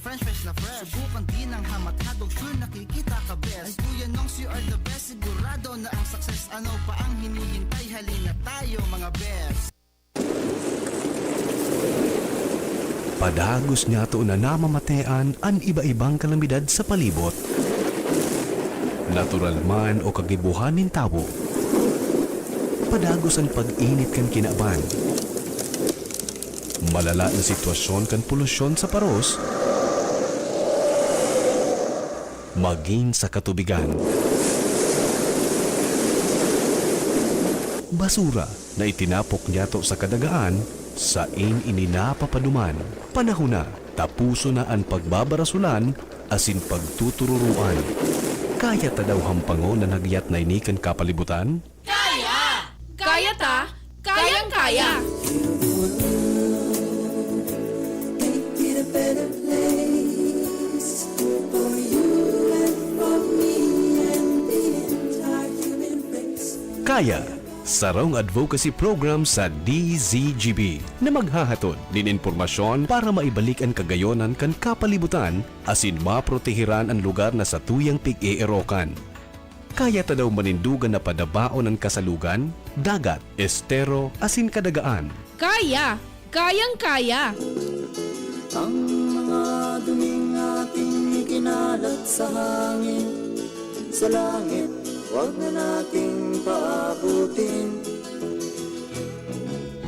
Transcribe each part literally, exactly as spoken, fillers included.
Fresh, fresh na fresh. Subukan din ang hamat hotdog, sure nakikita ka, best. Ay, Kuya Nongs, you are the best. Sigurado na ang success. Ano pa ang hinihintay? Halina tayo, mga best. Padagos niyato na namamatean an iba-ibang kalamidad sa palibot. Natural man o kagibohan nin tawo. Padagos an pag-init kan kinaban. Malala na sitwasyon kan polusyon sa paros. Magin sa katubigan. Basura na itinapok niyato sa kadagaan, sain ini napapaduman. Panahon na, tapuson na an pagbabarasulan asin pagtutururoan. Kaya ta daw hampangon an hagyat na ini kan kapalibutan? Kaya! Kaya ta! Kayang-kaya! Make it a better place for you and for me and the entire human race. Kaya, sarong advocacy program sa D Z G B na maghahatod nin impormasyon para maibalik an kagayonan kan kapalibutan asin maprotehiran an lugar na satuyang pig-eerokan. Kaya ta daw manindogan na padabaon an kasalugan, dagat, estero, asin kadagaan. Kaya! Kayang-kaya! Ang mga duming ating ikinalat sa hangin, sa langit, wag na nating paabutin.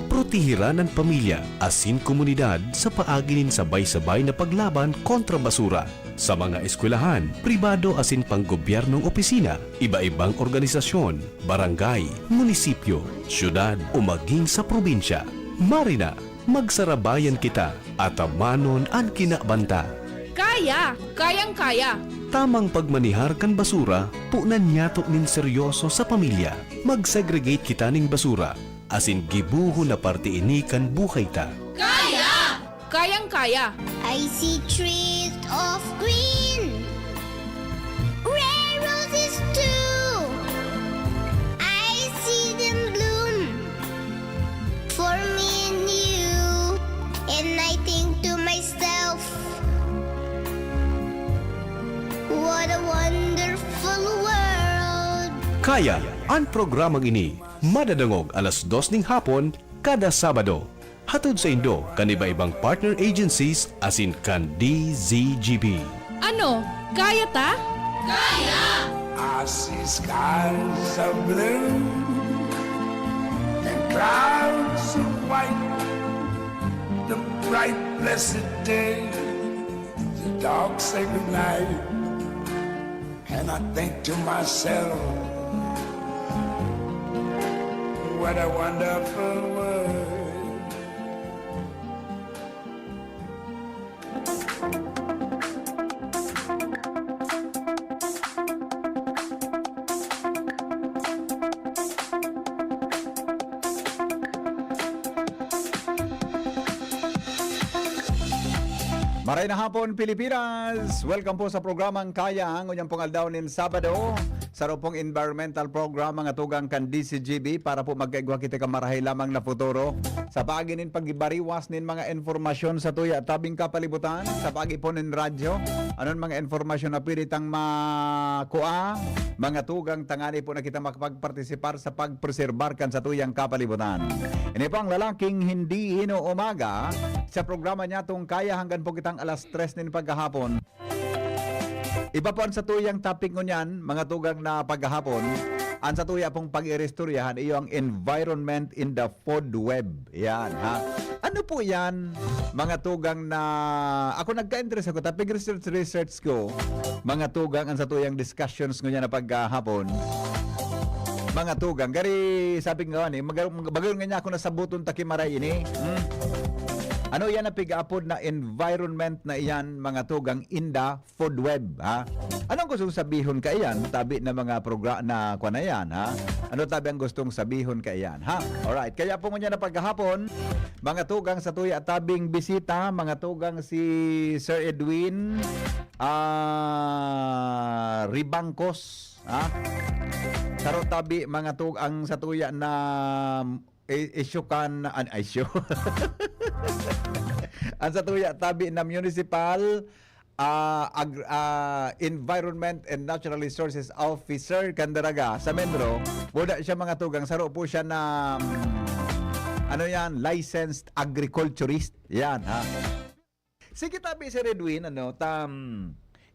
Protehiran an pamilya asin komunidad sa paagi nin sabay-sabay na paglaban kontra basura. Sa mga eskwelahan, pribado asin panggobyernong opisina, iba-ibang organisasyon, barangay, munisipyo, syudad o maging sa probinsya. Marina, magsarabayan kita, atamanon an kinaban ta. Kaya! Kayang-kaya! Tamang pagmanihar kan basura, punan niyato nin seryoso sa pamilya. Mag-segregate kita nin basura, asin gibohon na parte ini kan buhay ta. Kaya! Kayang-kaya! I see trees of green, red roses too. I see them bloom for me and you. And I think to myself, what a wonderful world. Kaya, an programang ini madadangog alas dos ning hapon kada Sabado. Hatod saindo kan iba-ibang partner agencies asin kan D Z G B. Ano, kaya ta? Kaya! I see skies of blue and clouds of white, the bright blessed day, the dark sacred night. And I think to myself, what a wonderful world. Maray na hapon, Pilipinas! Welcome po sa programang Kaya, ngunyan pong aldaw nin Sabado, sa pong environmental program, mga tugang kan D Z G B, para po magkaigwa kita kan marahay lamang na futuro. Sa paagi nin pagbariwas nin mga impormasyon sa tuya tabing kapalibutan, sa paagi po nin radyo, anon mga impormasyon na pwede tang makua, mga tugang, tangani po na kita makapagpartisipar sa pagpreserbar kan satuyang kapalibutan. Ini po ang Lalaking Hindi Inuumaga sa programa niya tong Kaya, hanggan po kitang alas tres nin paghahapon. Iba po ang satuyang topic ngunyan, mga tugang na paghahapon. Ang satuya pong pag-iristoryahan iyo ang environment in the food web. Yan, ha? Ano po yan, mga tugang na... Ako nagka-interest ako, tapig research, research ko, mga tugang, ang satuyang discussions ngunyan na paghahapon. Mga tugang, gari sabi nga ni, mag-, mag-, bago nga niya ako nasabuton ta ki Maray ini. Hmm? Ano yan ang pig-aapod na environment na iyan, mga tugang, in the food web, ha? Anong gustong sabihon kaiyan, tabi na mga progra-, na kwa na yan, ha? Ano tabi ang gustong sabihon kaiyan, ha? Alright, kaya po ngunyan na paghahapon, mga tugang sa tuya tabing bisita, mga tugang si Sir Edwin, ah, Ribangkos, ha? Saro tabi, mga tug-, ang satuya na, eh, isyu kan, an, ay, isyu. Ang satuya tabi na municipal, ah, ag-, ah, Environment and Natural Resources Officer kan Daraga sa MENRO. Wala siya mga tugang, saro po siya na, mm, ano yan, licensed agriculturist. Yan, ha? Sige, tabi si Redwin, ano, tam,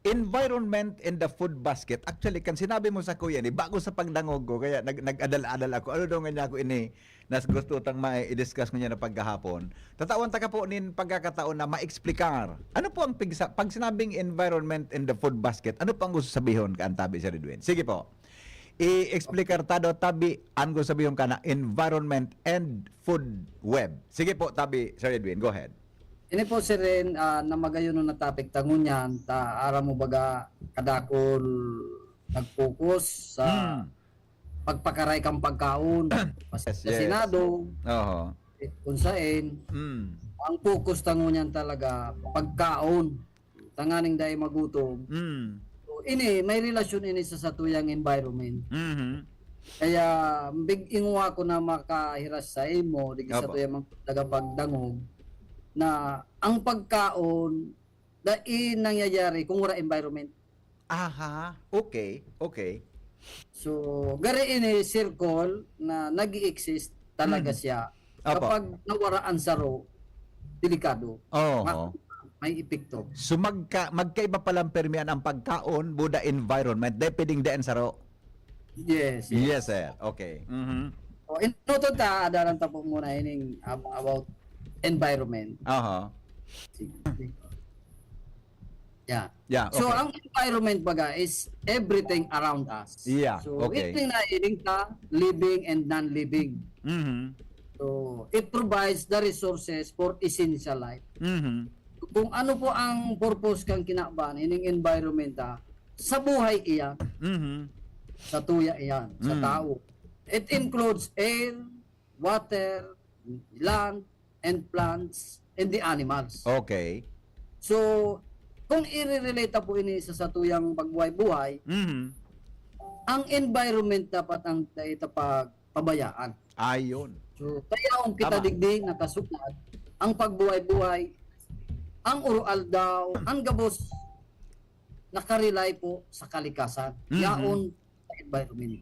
environment and the food basket. Actually, kan sinabi mo sa kuya ni, bago sa pagdangog ko, kaya nag-, nag-adal-adal ako. Ano daw nga niya ako ini, nas gusto tang ma-discuss ko niya na pagkahapon. Tatawan ta ka po nin pagkakataon na ma-explicar. Ano po ang pigsa-, pag sinabing environment and the food basket, ano po ang gusto sabihon ka, ang tabi si Redwin? Sige po. I-explicar ta daw, tabi, ang gusto sabihon ka na environment and food web. Sige po, tabi, Sir Edwin, go ahead. Ini po, Sir Ren, ah, na magayon na topic ta ngunyan, ta aram mo baga, kadakol nag-focus sa Hmm. pagpakaray kan pagkaon. Mas Yes, sa yes. Senado, Oho. eh, kung sain, Mm. ang focus ta ngunyan talaga, pagkaon. Tanganing dai magutom. Mm. So, ini, may relasyon ini sa satuyang environment. Mhm. Kaya, big-, ingwa ko na makahiras sa imo, digdi sa Opo. Satuyang mga tagapagdangog, na ang pagkaon, dai nangyayari kung wala environment. Aha, okay, okay. So, gari ini circle na nag-i-exist talaga Mm. siya. Opo. Kapag nawara ang saro, delikado. Oo. Ma-, may epekto. So, magka-, magkaiba palang permian ang pagkaon, buda environment, depending din saro. Yes, yes. Yes, sir. Okay. Mhm. O, inutot ta, adalan ta po muna ining ab-, about environment. Aha. Sige. Yeah. Yeah, So, okay. ang environment baga is everything around us. Yeah, So, okay. ining nailing ta, living and non-living. Mhm. So, it provides the resources for essential life. Mhm. Kung ano po ang purpose kang kinaban, ining environment, ah, sa buhay iyan, Mhm. sa tuya iyan, sa Mm. tao. It includes air, water, land, and plants, and the animals. Okay. So, kung i-relate po ini sa satuyang pagbuhay-buhay, Mhm. ang environment dapat ang dai ta pagpabayaan. Ayun. So, kaya kung kita Tama. digdi nakasukad, ang pagbuhay-buhay, ang uro-aldaw, ang gabos, nakarely po sa kalikasan. Mhm. Yaon sa environment.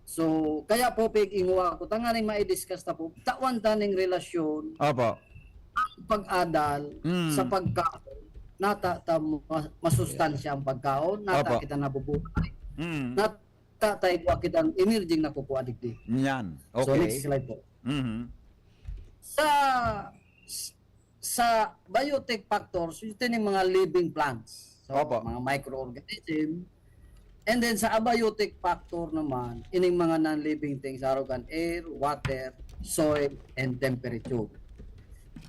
So, kaya po, pig-inguha ko, tanganing mai-discuss ta po, tawan ta ning relasyon, Opo. ang pag-adal Mm. sa pagkaon, nata ta ma-, masustansya ang pagkaon, nata Opo. kita nabubuhay, Mm. nata ta igwa kitang energy na kukua digdi. Yan. So, Okay. next slide po. Mhm. Sa, sa biotic factors, ito yung mga living plants. So, Opo. mga microorganism. And then, sa abiotic factor naman, ining mga non-living things, arogan air, water, soil, and temperature.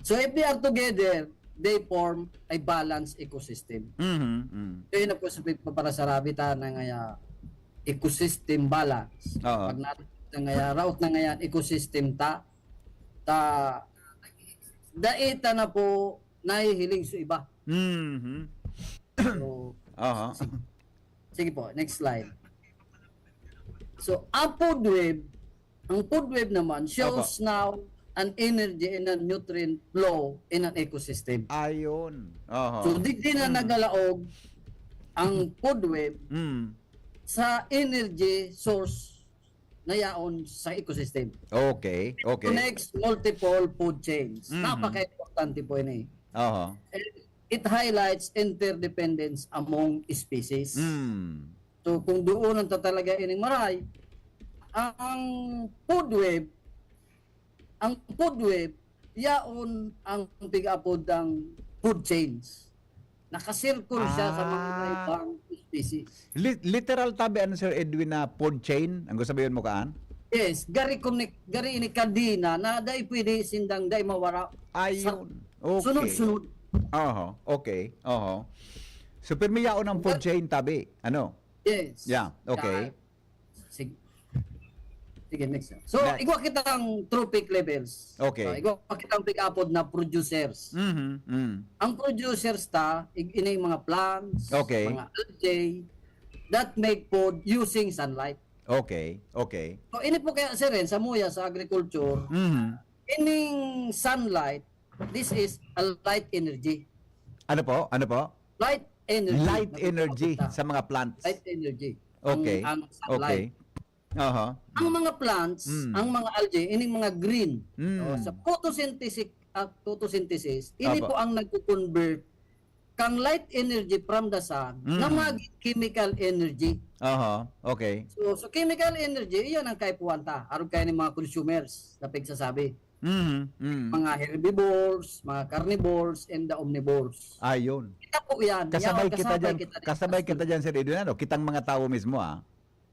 So, if they are together, they form a balanced ecosystem. Mhm, mhm. Kaya na po sa pagpaparasarabi ta na nga, ah, ecosystem balance. Oo. Pag na, na nga, raot na nga yan, ecosystem ta, ta, dai ta na po nahihiling sa iba. Mhm. So, Aha. sige, sige po, next slide. So, ang food web, ang food web naman shows Opo. now an energy and a nutrient flow in an ecosystem. Ayun. Aha. So, digdi na Mm. nagalaog ang food web Mm. sa energy source na yaon sa ecosystem. Okay, okay. Connects multiple food chains. Mhm. Napaka-importante po ini. Aha. And it highlights interdependence among species. Mm. So, kung doon ang tatalaga ining maray, ang food web, ang food web, yaon ang pig-apod ang food chains. Nakasirkul siya sa mga Ah. ibang species. Li-, literal tabi, ano, Sir Edwin, na food chain? Ang gusto sabihin mo, kaan? Yes, gari connect, gari ini kadena na dai pwede sindang dai mawara. Ayun. Sa Okay. sunod-sunod. Oho, okay. Oho. So, pirmi yaon ang food Ga- chain tabi. Ano? Yes. Yeah, okay. Yan. Sige. Sige, next. So, Next. igwa kitang trophic levels. Okay. So, igwa kitang pig-apod na producers. Mhm, mm. Ang producers ta, ig-, ini yung mga plants, Okay. mga algae, that make food using sunlight. Okay, okay. So, ini po kaya, sir, eh, sa muya, sa agriculture, Mhm. ining sunlight, this is a light energy. Ano po? Ano po? Light energy. Light Nakikita energy kita. Sa mga plants. Light energy. Okay. Ang, ang Okay. sunlight. Aha. Ang mga plants, Mm. ang mga algae, ining mga green. Mm. Oh, sa photosynthesis, ah, photosynthesis, ini Apo. po ang nagko-convert kang light energy from the sun Mm. na maging chemical energy. Aha. Okay. So, so chemical energy, iyan ang kaipuhan ta. Arog kaya ng mga consumers na pigsasabi. Mm. Mm. Mga herbivores, mga carnivores, and the omnivores. Ayun. Kita po yan. Kasabay Yan, kita diyan, kasabay kita diyan, Sir Edwin, ano, kitang mga tawo mismo, ah.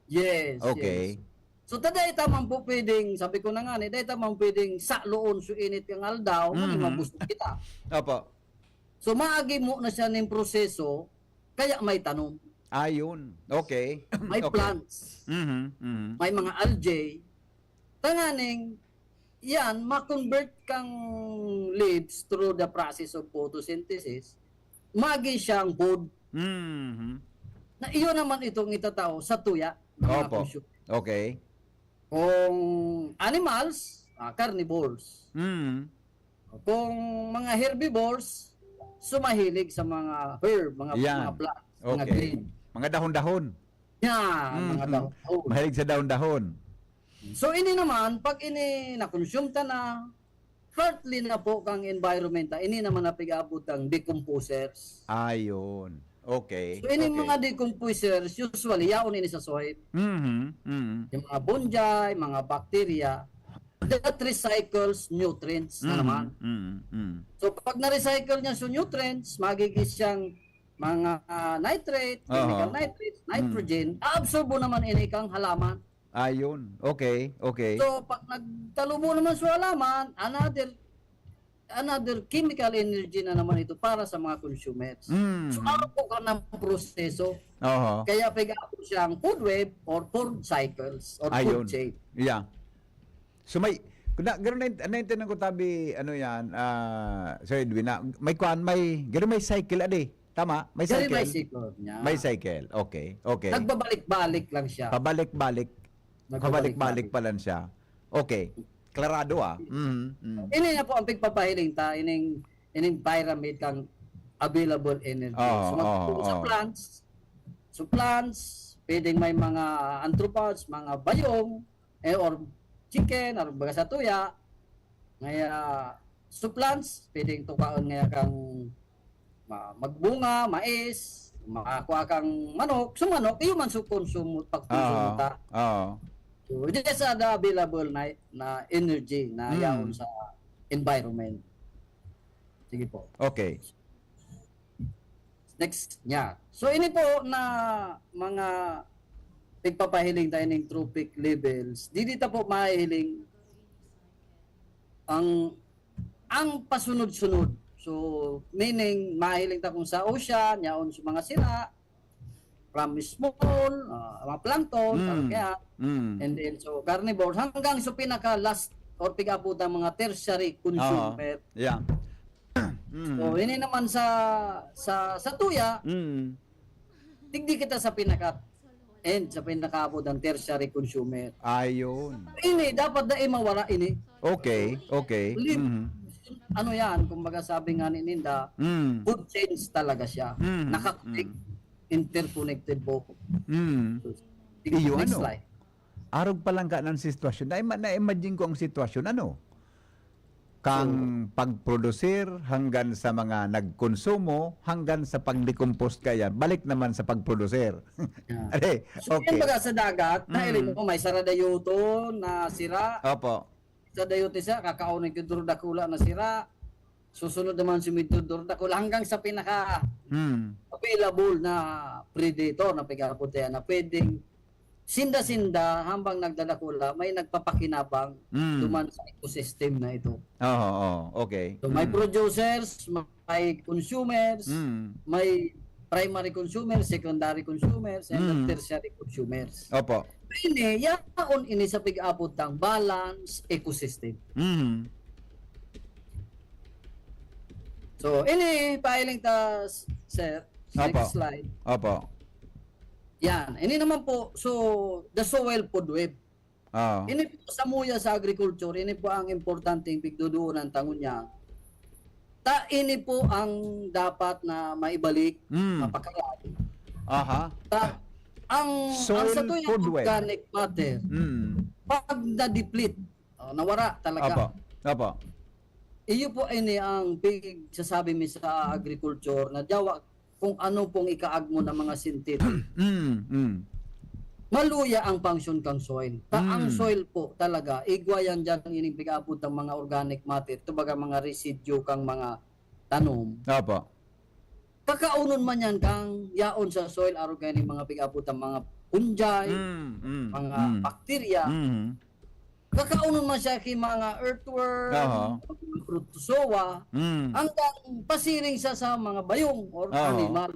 Yes, Okay. yes. So, ta dai ta man po pwedeng, sabi ko na nga, ni, dai ta man pwedeng saloon sa init ng aldaw, Mhm. mm mabusog kita. Opo. So, maagi mo na siya ng proseso, kaya may tanom. Ayun. Okay. May Okay. plants, Mhm. Mhm. may mga algae, tanganing yan, ma-convert kang leaves through the process of photosynthesis, magi siyang food. Mhm. Na iyon naman itong itatao sa tuya ng mga Opo. consumer. Okay. Kung animals, ah, carnivores. Mm. Kung mga herbivores, sumahilig sa mga herb, mga, Yan. mga plants, mga Okay. green. Mga dahon-dahon. Yan, mga Mhm. dahon-dahon. Mahilig sa dahon-dahon. So, ini naman, pag ini na-consume ta na, partly na po kang environment, ah, ini naman na pig-abot ang decomposers. Ayun. Okay. So, ini Okay. mga decomposers, usually, yaon ini sa soil. Mhm. Mhm. Yung mga fungi, mga bacteria, that recycles nutrients na Mhm. naman. Mhm. Mhm. So, pag na-recycle niya sa nutrients, magiging siyang mga ah, nitrate, Aha. chemical nitrate, nitrogen, aabsorbo naman ini kang halaman. Ayun. Okay. Okay. So, pag nagtalubo naman sa halaman, another another chemical energy na naman ito para sa mga consumers. Mm. So, ako po ka ng proseso. Oho. Kaya pag-aabot siyang food web or food cycles or Ayun. Food chain. Yeah. So may, na, gano'n na, naintindihan ko tabi, ano yan, ah, Sir Edwin, na may kwan, may, gano'n may cycle, adi. Tama? May Gano'n cycle? may cycle niya. May cycle. Okay. Okay. Nagbabalik-balik lang siya. Pabalik-balik. Nagbabalik-balik. Pabalik-balik pa lang siya. Okay. Klarado ah. Mhm. Mhm. Ini na po ang pagpapahiling ta, ining, ining pyramid kang available energy. Oo, So, mag- oo, sa oo. plants, so plants, pwedeng may mga arthropods, mga bayong, eh, or chicken, or baga sa tuya. Ngaya, so plants, pwedeng tukaon ngaya kang ma- magbunga, mais, makakuha kang manok. So manok, iyo man so konsumo, pagkonsumo Oo. ta. Oo. So, just the available na, na energy na Mm. yaon sa environment. Sige po. Okay. Next niya. So, ini po na mga pagpapahiling tayo ng trophic levels. Didi ta po mahiling ang ang pasunod-sunod. So, meaning, mahiling ta kung sa ocean, yaon sa mga sira, from small, ah, mga plankton, Mm. parang kaya, Mm. and then, so, carnivores, hanggang sa pinaka-last or pig-abot ang mga tertiary consumer. Yeah. Mm. So, ini naman sa, sa, sa tuya, Mm. digdi kita sa pinaka and sa pinakaabot ang tertiary consumer. Ayun. Ini, dapat na mawala ini. Okay, okay. Lim- Mhm. Ano yan, kumbaga sabi nga ni Ninda, Mm. food chains talaga siya. Mhm. Nakaktik, interconnected po. Mm. So, Iyo, next ano? slide. Arog pa lang ka ng sitwasyon. Na, na-imagine ko ang sitwasyon, ano? Kang pagprodusir hanggang sa mga nagkonsumo, hanggang sa pag-decompose kaya, balik naman sa pagprodusir. Yeah. Are, So, okay. Kumbaga sa dagat, na Mm. ilim mo, may saradayoton na sira. Opo. Saradayoton siya, kakaonin ko duro dakula na sira. Susunod naman si Midor duro dakula. Hanggang sa pinaka Hmm. available na predator na pagkakapuntayan na pwedeng sinda-sinda habang nagdadakula, may nagpapakinabang Mm. duman sa ecosystem na ito. Oo, oo. Okay. So, may Mm. producers, may consumers, Mm. may primary consumers, secondary consumers, and Mm. tertiary consumers. Opo. Ini, yaon ini sa pag-abot ng balance ecosystem. Mm. So, ini, pahiling ta, sir. Opo. Next slide. Opo. Yan. Ini naman po, so, the soil food web. Oo. Ini po sa muya sa agriculture, ini po ang importanteng pigduduunan ta ngunyan. Ta ini po ang dapat na maibalik, Mm. mapakalay. Aha. Ta ang, ang Soil satuyang food web. organic matter, Mm. pag na-deplete, oh, nawara talaga. Opo. Opo. Iyo po ini ang pigsasabi mi sa agriculture na yawa kung ano pong ikaagmo na mga synthetic. Mm, mm. Maluya ang function kang soil. Ta ang Mm. soil po talaga, igwa yan dyan ining pig-aabot ng mga organic matter, kumbaga mga residue kang mga tanom. Opo. Kakaunon man yan kang yaon sa soil, arog kaya ning mga pig-aabot ng mga fungi, Mm, mm, mga mm. bakterya. Mm. Kakaunon man siya ki mga earthworm, Aha. mga protozoa, Mm. hanggang pasiring siya sa mga bayong or Aha. animal.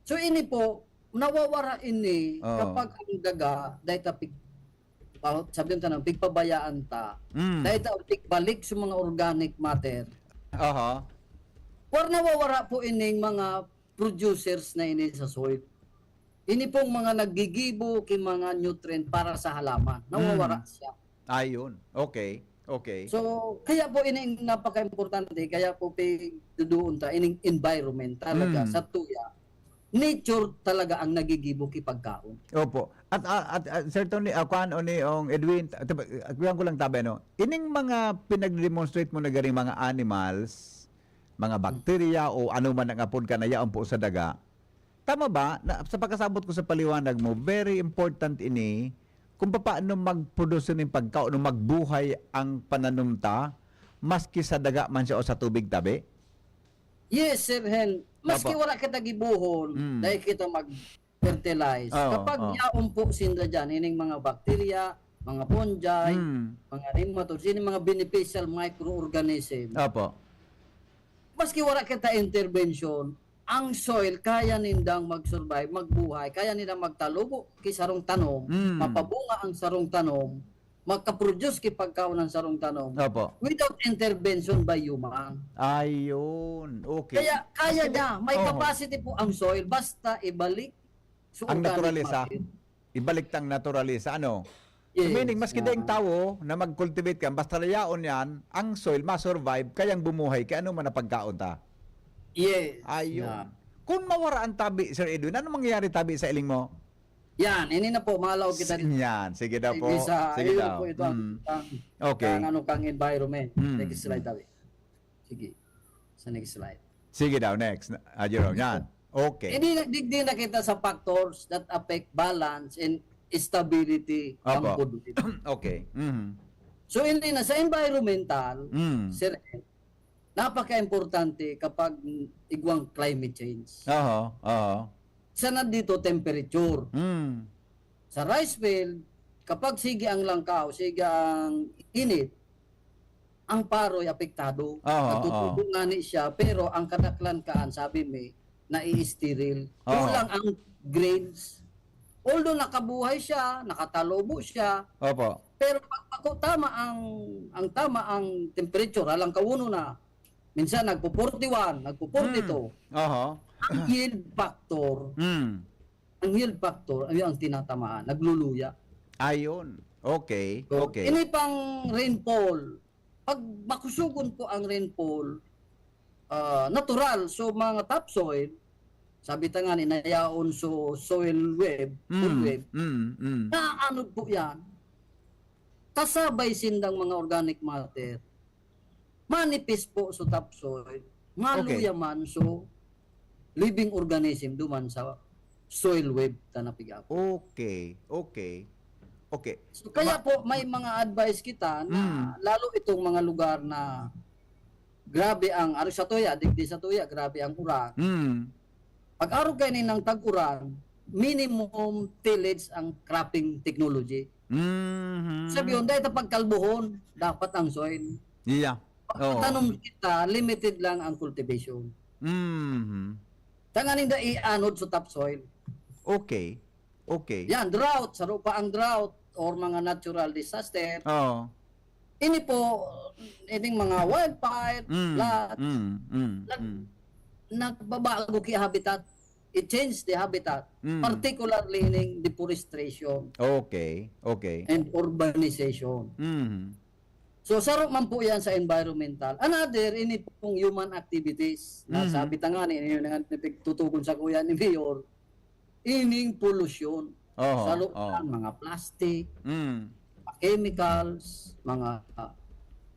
So, ini po, nawawara ini Oo. kapag ang daga, dahil ta pig-, pa-, sabi ng tanong, pigpabayaan ta, Mm. dahil ta pigbalik sa mga organic matter. Aha. Or nawawara po ining mga producers na ini sa soil. Ini pong mga naggigibo ki mga nutrient para sa halaman, nawawara Mm. siya. Ayun. Okay. Okay. So, kaya po ini napaka-importante, kaya po pigduduon ta, ining environment talaga Mm. sa tuya. Nature talaga ang nagigibo ki pagkaon. Opo. At, ah, at, at Sir Tony, ah, kuan, o ni, ong Edwin, ta-, ta-, kuyan ko lang tabi, no? Ining mga pinag-demonstrate mo na garing mga animals, mga bakterya o ano man ang apod ka na yaon po sa daga, tama ba na sa pagkasabot ko sa paliwanag mo, very important ini kung papaano mag-produce ning pagkaon o magbuhay ang pananom ta, maski sa daga man siya o sa tubig tabi? Yes, Sir Hen. Maski Opo. wala kita gibohon, Mm. dahil kita mag-fertilize. Oo, Kapag oo. yaon po sinda dyan, ining mga bakterya, mga fungi, Mm. mga nematodes, ining mga beneficial microorganism. Opo. Maski wala kita intervention, ang soil, kaya nindang mag-survive, magbuhay, kaya nindang magtalubo ki sarong tanom, Mm. mapabunga ang sarong tanom, makaproduce ki pagkaon ang sarong tanom Opo. without intervention by human. Ayun. Okay. Kaya, kaya Kasi niya, may Oo. capacity po ang soil, basta ibalik sa Ang organic naturalesa. matter. Ibalik tang naturalesa, ano? So, Yes. meaning, maski Ah. daing tawo na mag-cultivate ka, basta yaon yan, ang soil, ma-survive, kayang bumuhay, kaya ano man ang pagkaon ta. Yes. Ayun. Yeah. Kung mawara ang tabi, Sir Edwin, ano mangyayari tabi sa iling mo? Yan, ini na po, malaw kita S-, dito. yan. Sige daw Sige po. sa, Sige iyo daw. po ito ang, Mm. ang, Okay. ang ano, kang environment. Mm. Next slide, tabi. Sige. Sa next slide. Sige daw, next. Ah, Jerome, yan. Okay. Hindi na, di, di na kita sa factors that affect balance and stability ng Opo. food web. Okay. Mhm. So, hindi na. Sa environmental, Mm. Sir Ed, napaka-importante kapag igwang climate change. Oho, oho. Sa nandito, temperature. Mm. Sa rice field, kapag sige ang langkaw, sige ang init, ang paroy apektado. Oo, Natutubo oo. nga ni siya, pero ang kadaklan kaan, sabi mi, nai-sterile. Oo. Kulang ang grains. Although nakabuhay siya, nakatalubo siya, Opo. pero pag, pag tama ang, ang tama ang temperature, alang kawuno na, minsan nagpo-forty-one, nagpo-forty-two. Mm. Oho. Ang yield factor, Mm. ang yield factor, ayun ang tinatamaan, nagluluya. Ayun. Okay, So, okay. ini pang rainfall. Pag makusugon po ang rainfall, ah, natural. So, mga topsoil, sabi ta nga ni, nayaon so soil web, food Mm, web, mm, mm. naaanod po yan. Kasabay sindang mga organic matter. Manipis po so topsoil. Maluya Okay. man so living organism duman sa soil web ta na pig-apo. Okay, okay. Okay. So, kaya Ma- po, may mga advice kita na Mm. lalo itong mga lugar na grabe ang, ano, sa tuya, digdi sa tuya, grabe ang uran. Mm. Pag-arog kayo nin tag-uran, minimum tillage ang cropping technology. Mhm. Sabi yun, dahil sa pagkalbuhon, dapat ang soil. Yeah. Oo. Pagtanom kita, limited lang ang cultivation. Mhm. Tanganing da ianod sa topsoil. Okay. Okay. Yan, drought, saro pa ang drought or mga natural disaster. Oo. Ini po, ining mga wildfire, Mm, flood, mm, mm, nag-, mm. nagbabago ki habitat. It changed the habitat, Mm. particularly ining deforestation Okay, okay. and urbanization. Mhm. So, saro man po yan sa environmental. Another, ini pong human activities. Na Mhm. sabi ta nga, ni, yun nga, tutugon sa kuya ni Mayor, ining pollution. Oho, Saro oho. ang mga plastic, Mm. mga chemicals, mga,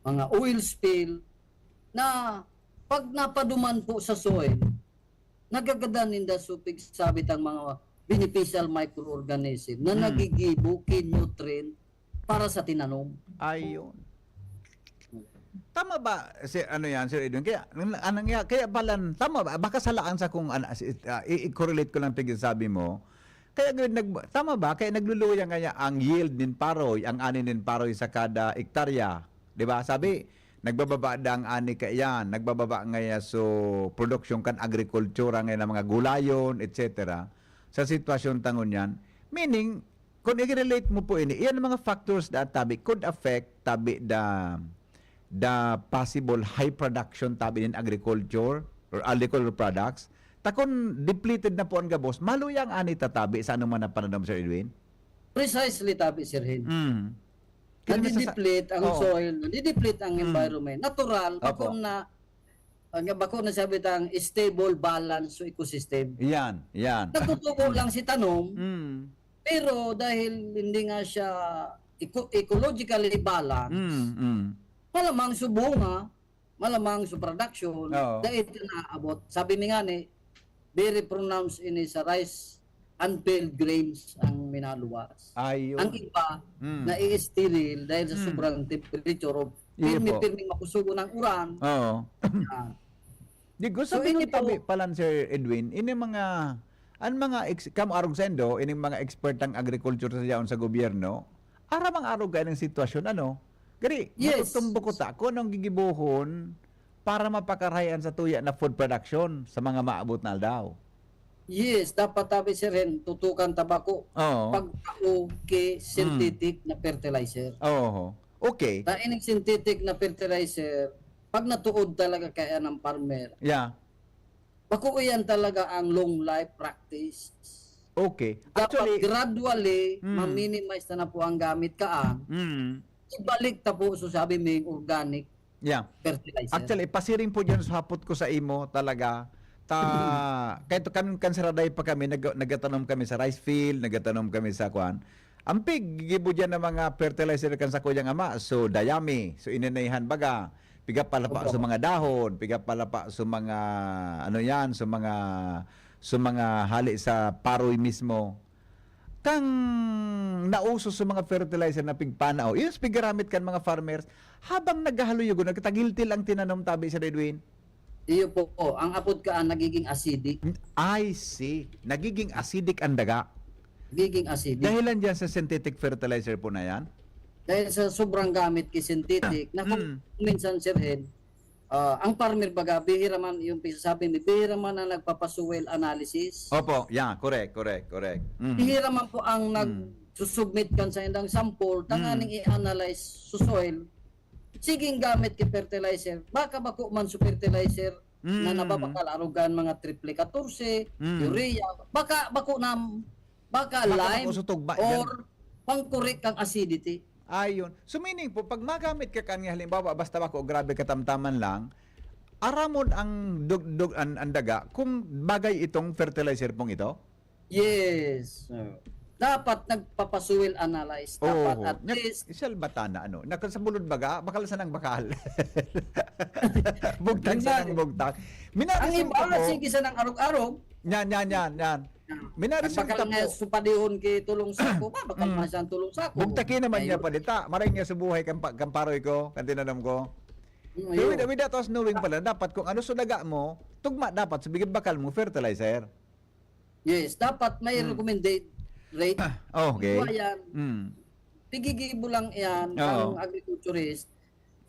mga oil spill, na pag napaduman po sa soil, nagagadan ninda supig sabit ang mga beneficial microorganism na Hmm. nagigibo, kinutrent para sa tinanom. Ayun. Tama ba, si, ano yan, Sir Edwin? Kaya, ang, ang nangya-, kaya pala, tama ba? Baka salaan sa kung, ano, si, ah, i-, i-correlate ko lang pag sabi mo. Kaya, nag-, tama ba? Kaya nagluluya nga ang yield nin paroy, ang ani nin paroy sa kada ektarya. Di ba? Sabi, nagbababa da ang ani kaiyan, nagbababa ngaya so production kan agrikultura ngayon ng mga gulayon, et cetera. Sa sitwasyon ta ngunyan, meaning, kung i-relate mo po ini, iyan ang mga factors that tabi could affect tabi the, the possible high production tabi nin agriculture or agricultural products. Ta kun depleted na po ang gabos, maluya ang ani ta tabi sa anong man na pananom, Sir Edwin? Precisely, tabi, Sir Hen. Mm. Kaya nasa sa- Nadideplete ang Oo. soil, nadideplete ang Mm. environment. Natural, Opo. bako na, ang bako na sabi tang stable, balance sa ecosystem. Yan, yan. Natutubo lang si tanom, Mm. pero dahil hindi nga siya eco-, ecologically balanced, Mm, mm. malamang sa bunga, malamang sa production, Oo. dahil ito naabot. Sabi mi nga ni, very pronounced ini sa rice and failed grains ang minaluwas. Ayun. Ang iba, Mm. na-i-sterile dahil sa Mm. sobrang temperature o Iyo po. pirmi-pirming makusugo ng uran. Oo. Yan. Di, gusto So, ko ini nung tabi po palan, Sir Edwin, ini mga, ang mga ex-, kamo arog saindo, ining mga expert ng agriculture sa yaon sa gobyerno, aram ang arog kaya ng sitwasyon, ano? Gari, Yes. matutumbo ko ta, kung anong gigibohon para mapakarahay an satuya na food production sa mga maabot na aldaw. Yes, dapat tabi, Sir Hen, tutukan ta bako Oo. pagtao ki synthetic Mm. na fertilizer. Oo. Okay. Ta ining synthetic na fertilizer, pag natuod talaga kaya ng farmer, Yeah. bako iyan talaga ang long life practice. Okay. Dapat Actually, gradually, Mm. ma-minimize na, na po ang gamit kaan. Mm. Ibalik ta po, so sabi ming organic Yeah. fertilizer. Actually, pasiring po dyan sa hapot ko sa imo talaga. Ta, Mm. kahit kan, kan saraday pa kami, nag-, nagatanom kami sa rice field, nagatanom kami sa kwan. Ang pig, gibo dyan ng mga fertilizer kan sa kuyang ama. So, dayami. So, inanayhan baga. Piga palapa Opo. sa mga dahon, piga palapa sa mga, ano yan, sa mga, sa mga hali sa paroy mismo. Kang nauso sa mga fertilizer na pigpanao, yun sa pigaramit kan mga farmers, habang naghahaluyogon, nagtagiltil ang tinanom, tabi, Sir Edwin. Iyo po, ang apod kaan nagiging acidic. I see. Nagiging acidic ang daga. Nagiging acidic. Dahilan dyan sa synthetic fertilizer po na yan? Dahil sa sobrang gamit ki synthetic, na kung Mm. minsan, Sir Hen, ah, ang farmer baga, bihira man, yung pisasabi mi, bihira man ang nagpapa-soil analysis. Opo, yeah, correct, correct, correct. Mm. Bihira man po ang Mm. nagsusubmit kan sa indang sample, Mm. tanganing i-analyze sa soil. Siging gamit ki fertilizer. Baka bako man sa fertilizer na Mm. nababakal, arugan mga triple katorse, Mm. urea. Baka bako na, baka Baka lime bako sa tugba or dyan. pangkorek kang acidity. Ayun. So, meaning po, pag magamit ka kan nga, halimbawa, basta bako, grabe katamtaman lang, aramon ang dug-, dug-, an, ang daga kung bagay itong fertilizer pong ito? Yes. Oh. Dapat nagpapa-soil analyze. Dapat Oo. at Nya, least isal bata na, ano? Naka sa bulod baga, bakal sanang bakal. Bugtang Yun nga sanang eh. bugtang. Ang Minarisin iba, ko po. sige sanang arog-arog. Yan, yan, yan, yan. Ah, Minarisin nagbakal ko nga po. supadihon ki tulong sako, ba? Bakal Mm. man siyang tulong sako. Bugtaki naman Ay, niya yun. pa dita. Maray niya sa buhay kan pa-, kan paroy ko, kan tinanom ko. Mm, Pero ayun. with, with that was knowing pala, dapat kung ano sa daga mo, tugma dapat sa bigay bakal mo, fertilizer. Yes, dapat may Mm. recommended rate. Ah, okay. Ito yan. Mm. Pigigibo lang yan Oo. ang agriculturist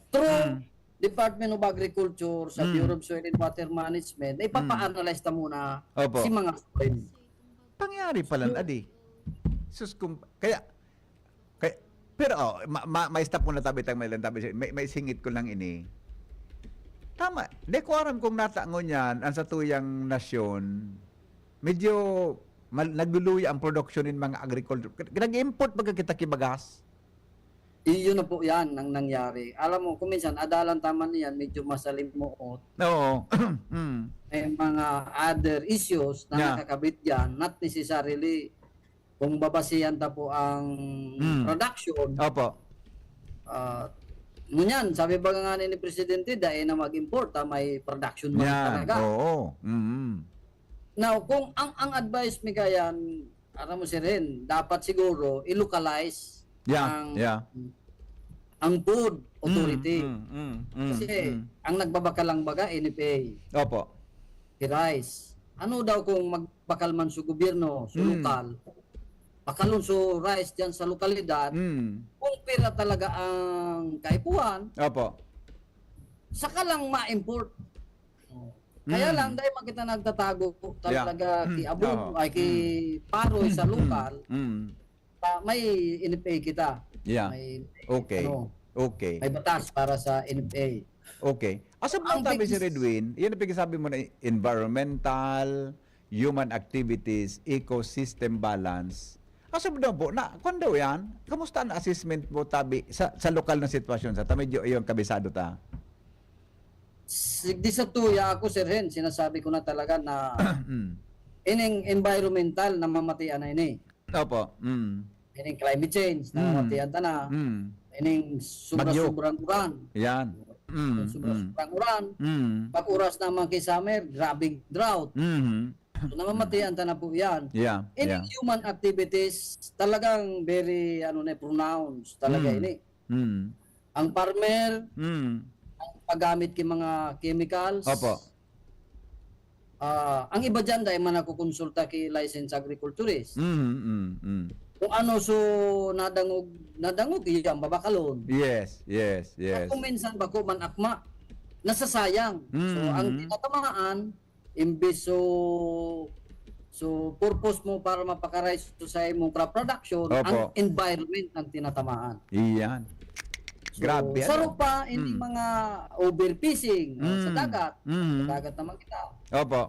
through Mm. Department of Agriculture sa Mm. Bureau of Soil and Water Management na Mm. ipapa-analyze ta muna Opo. si mga soil. Pangyari pala, So, adi. Sus, kung, kaya, kaya, pero, oh, ma-, ma-, may stop muna tabi tang may lang tabi, may, may singit ko lang ini. Tama. Di ko aram kung natangon yan, ang satuyang nasyon, medyo mal-, nagluluya ang production in mga agriculture. Nag-import baga kita kibagas? Iyon na po yan ang nangyari. Alam mo, kung minsan, adalan taman niyan, medyo masalimuot. Oo. Mm. May mga other issues na Yeah. nakakabit dyan, not necessarily kung babasihan ta po ang Mm. production. Opo. Ah, ngunyan, sabi ba nga ni Presidente, dai na mag-import, ah, may production man Yan. talaga. Oo. Mm. Now, kung ang ang advice mi kayan, aram mo, Sir Hen, dapat siguro i-localize Yeah, ang yeah. ang food authority. Mm, mm, mm, Kasi mm. Ang nagbabakal lang baga, N F A, Opo. the rice. Ano daw kung magbakal man sa gobyerno, sa Mm. lokal, bakalon sa rice diyan sa lokalidad, Mm. kung pira talaga ang kaipuhan, Opo. saka lang ma-import. Kaya Mm. lang, dahil man kita nagtatago talaga Yeah. ki abog, Oo. ay ki paroy sa lokal, Mm. ah, may N F A kita. Yeah. May, Okay. ano, Okay. may batas para sa N F A. Okay. Asab man Ang tabi, big- Sir Edwin, yan ang pagkasabi mo na environmental, human activities, ecosystem balance. Asab daw po, na, kwan daw yan? Kamusta ang assessment mo, tabi, sa, sa lokal na sitwasyon? Sa ta medyo iyon kabisado ta. Sigdi sa tuya ako, Sir Hen, sinasabi ko na talaga na Mm. ining environmental na mamatian na ini. Opo. Mm. Ining climate change na Mm. mamatian ta na. Mm. Ining Bagyo. sobra-sobrang uran. Yan. Mm. Mm. Sobra-sobrang uran. Mm. Pag oras naman kay summer, grabing drought. Mm. So, namamatian ta na po yan. Yeah. Any Yeah. human activities, talagang very, ano na, pronounced talaga Mm. ini. Mm. Ang farmer, Mm. ang paggamit ki mga chemicals. Opo. Ah, ang iba dyan, dahil man nakukonsulta ki licensed agriculturist. Mm, mm, mm. Kung ano so nadangog, nadangog, iya ang babakalon. Yes, yes, yes. Kung minsan bako man akma, nasasayang. So, Mm. ang tinatamaan, imbis so, so purpose mo para mapakaray so sa imong crop production, Opo. ang environment ang tinatamaan. Iyan. So, Grabe, sa ano? rupa, hindi Mm. mga overfishing, ah, sa Mm. dagat. Mm. Sa dagat naman kita. Opo.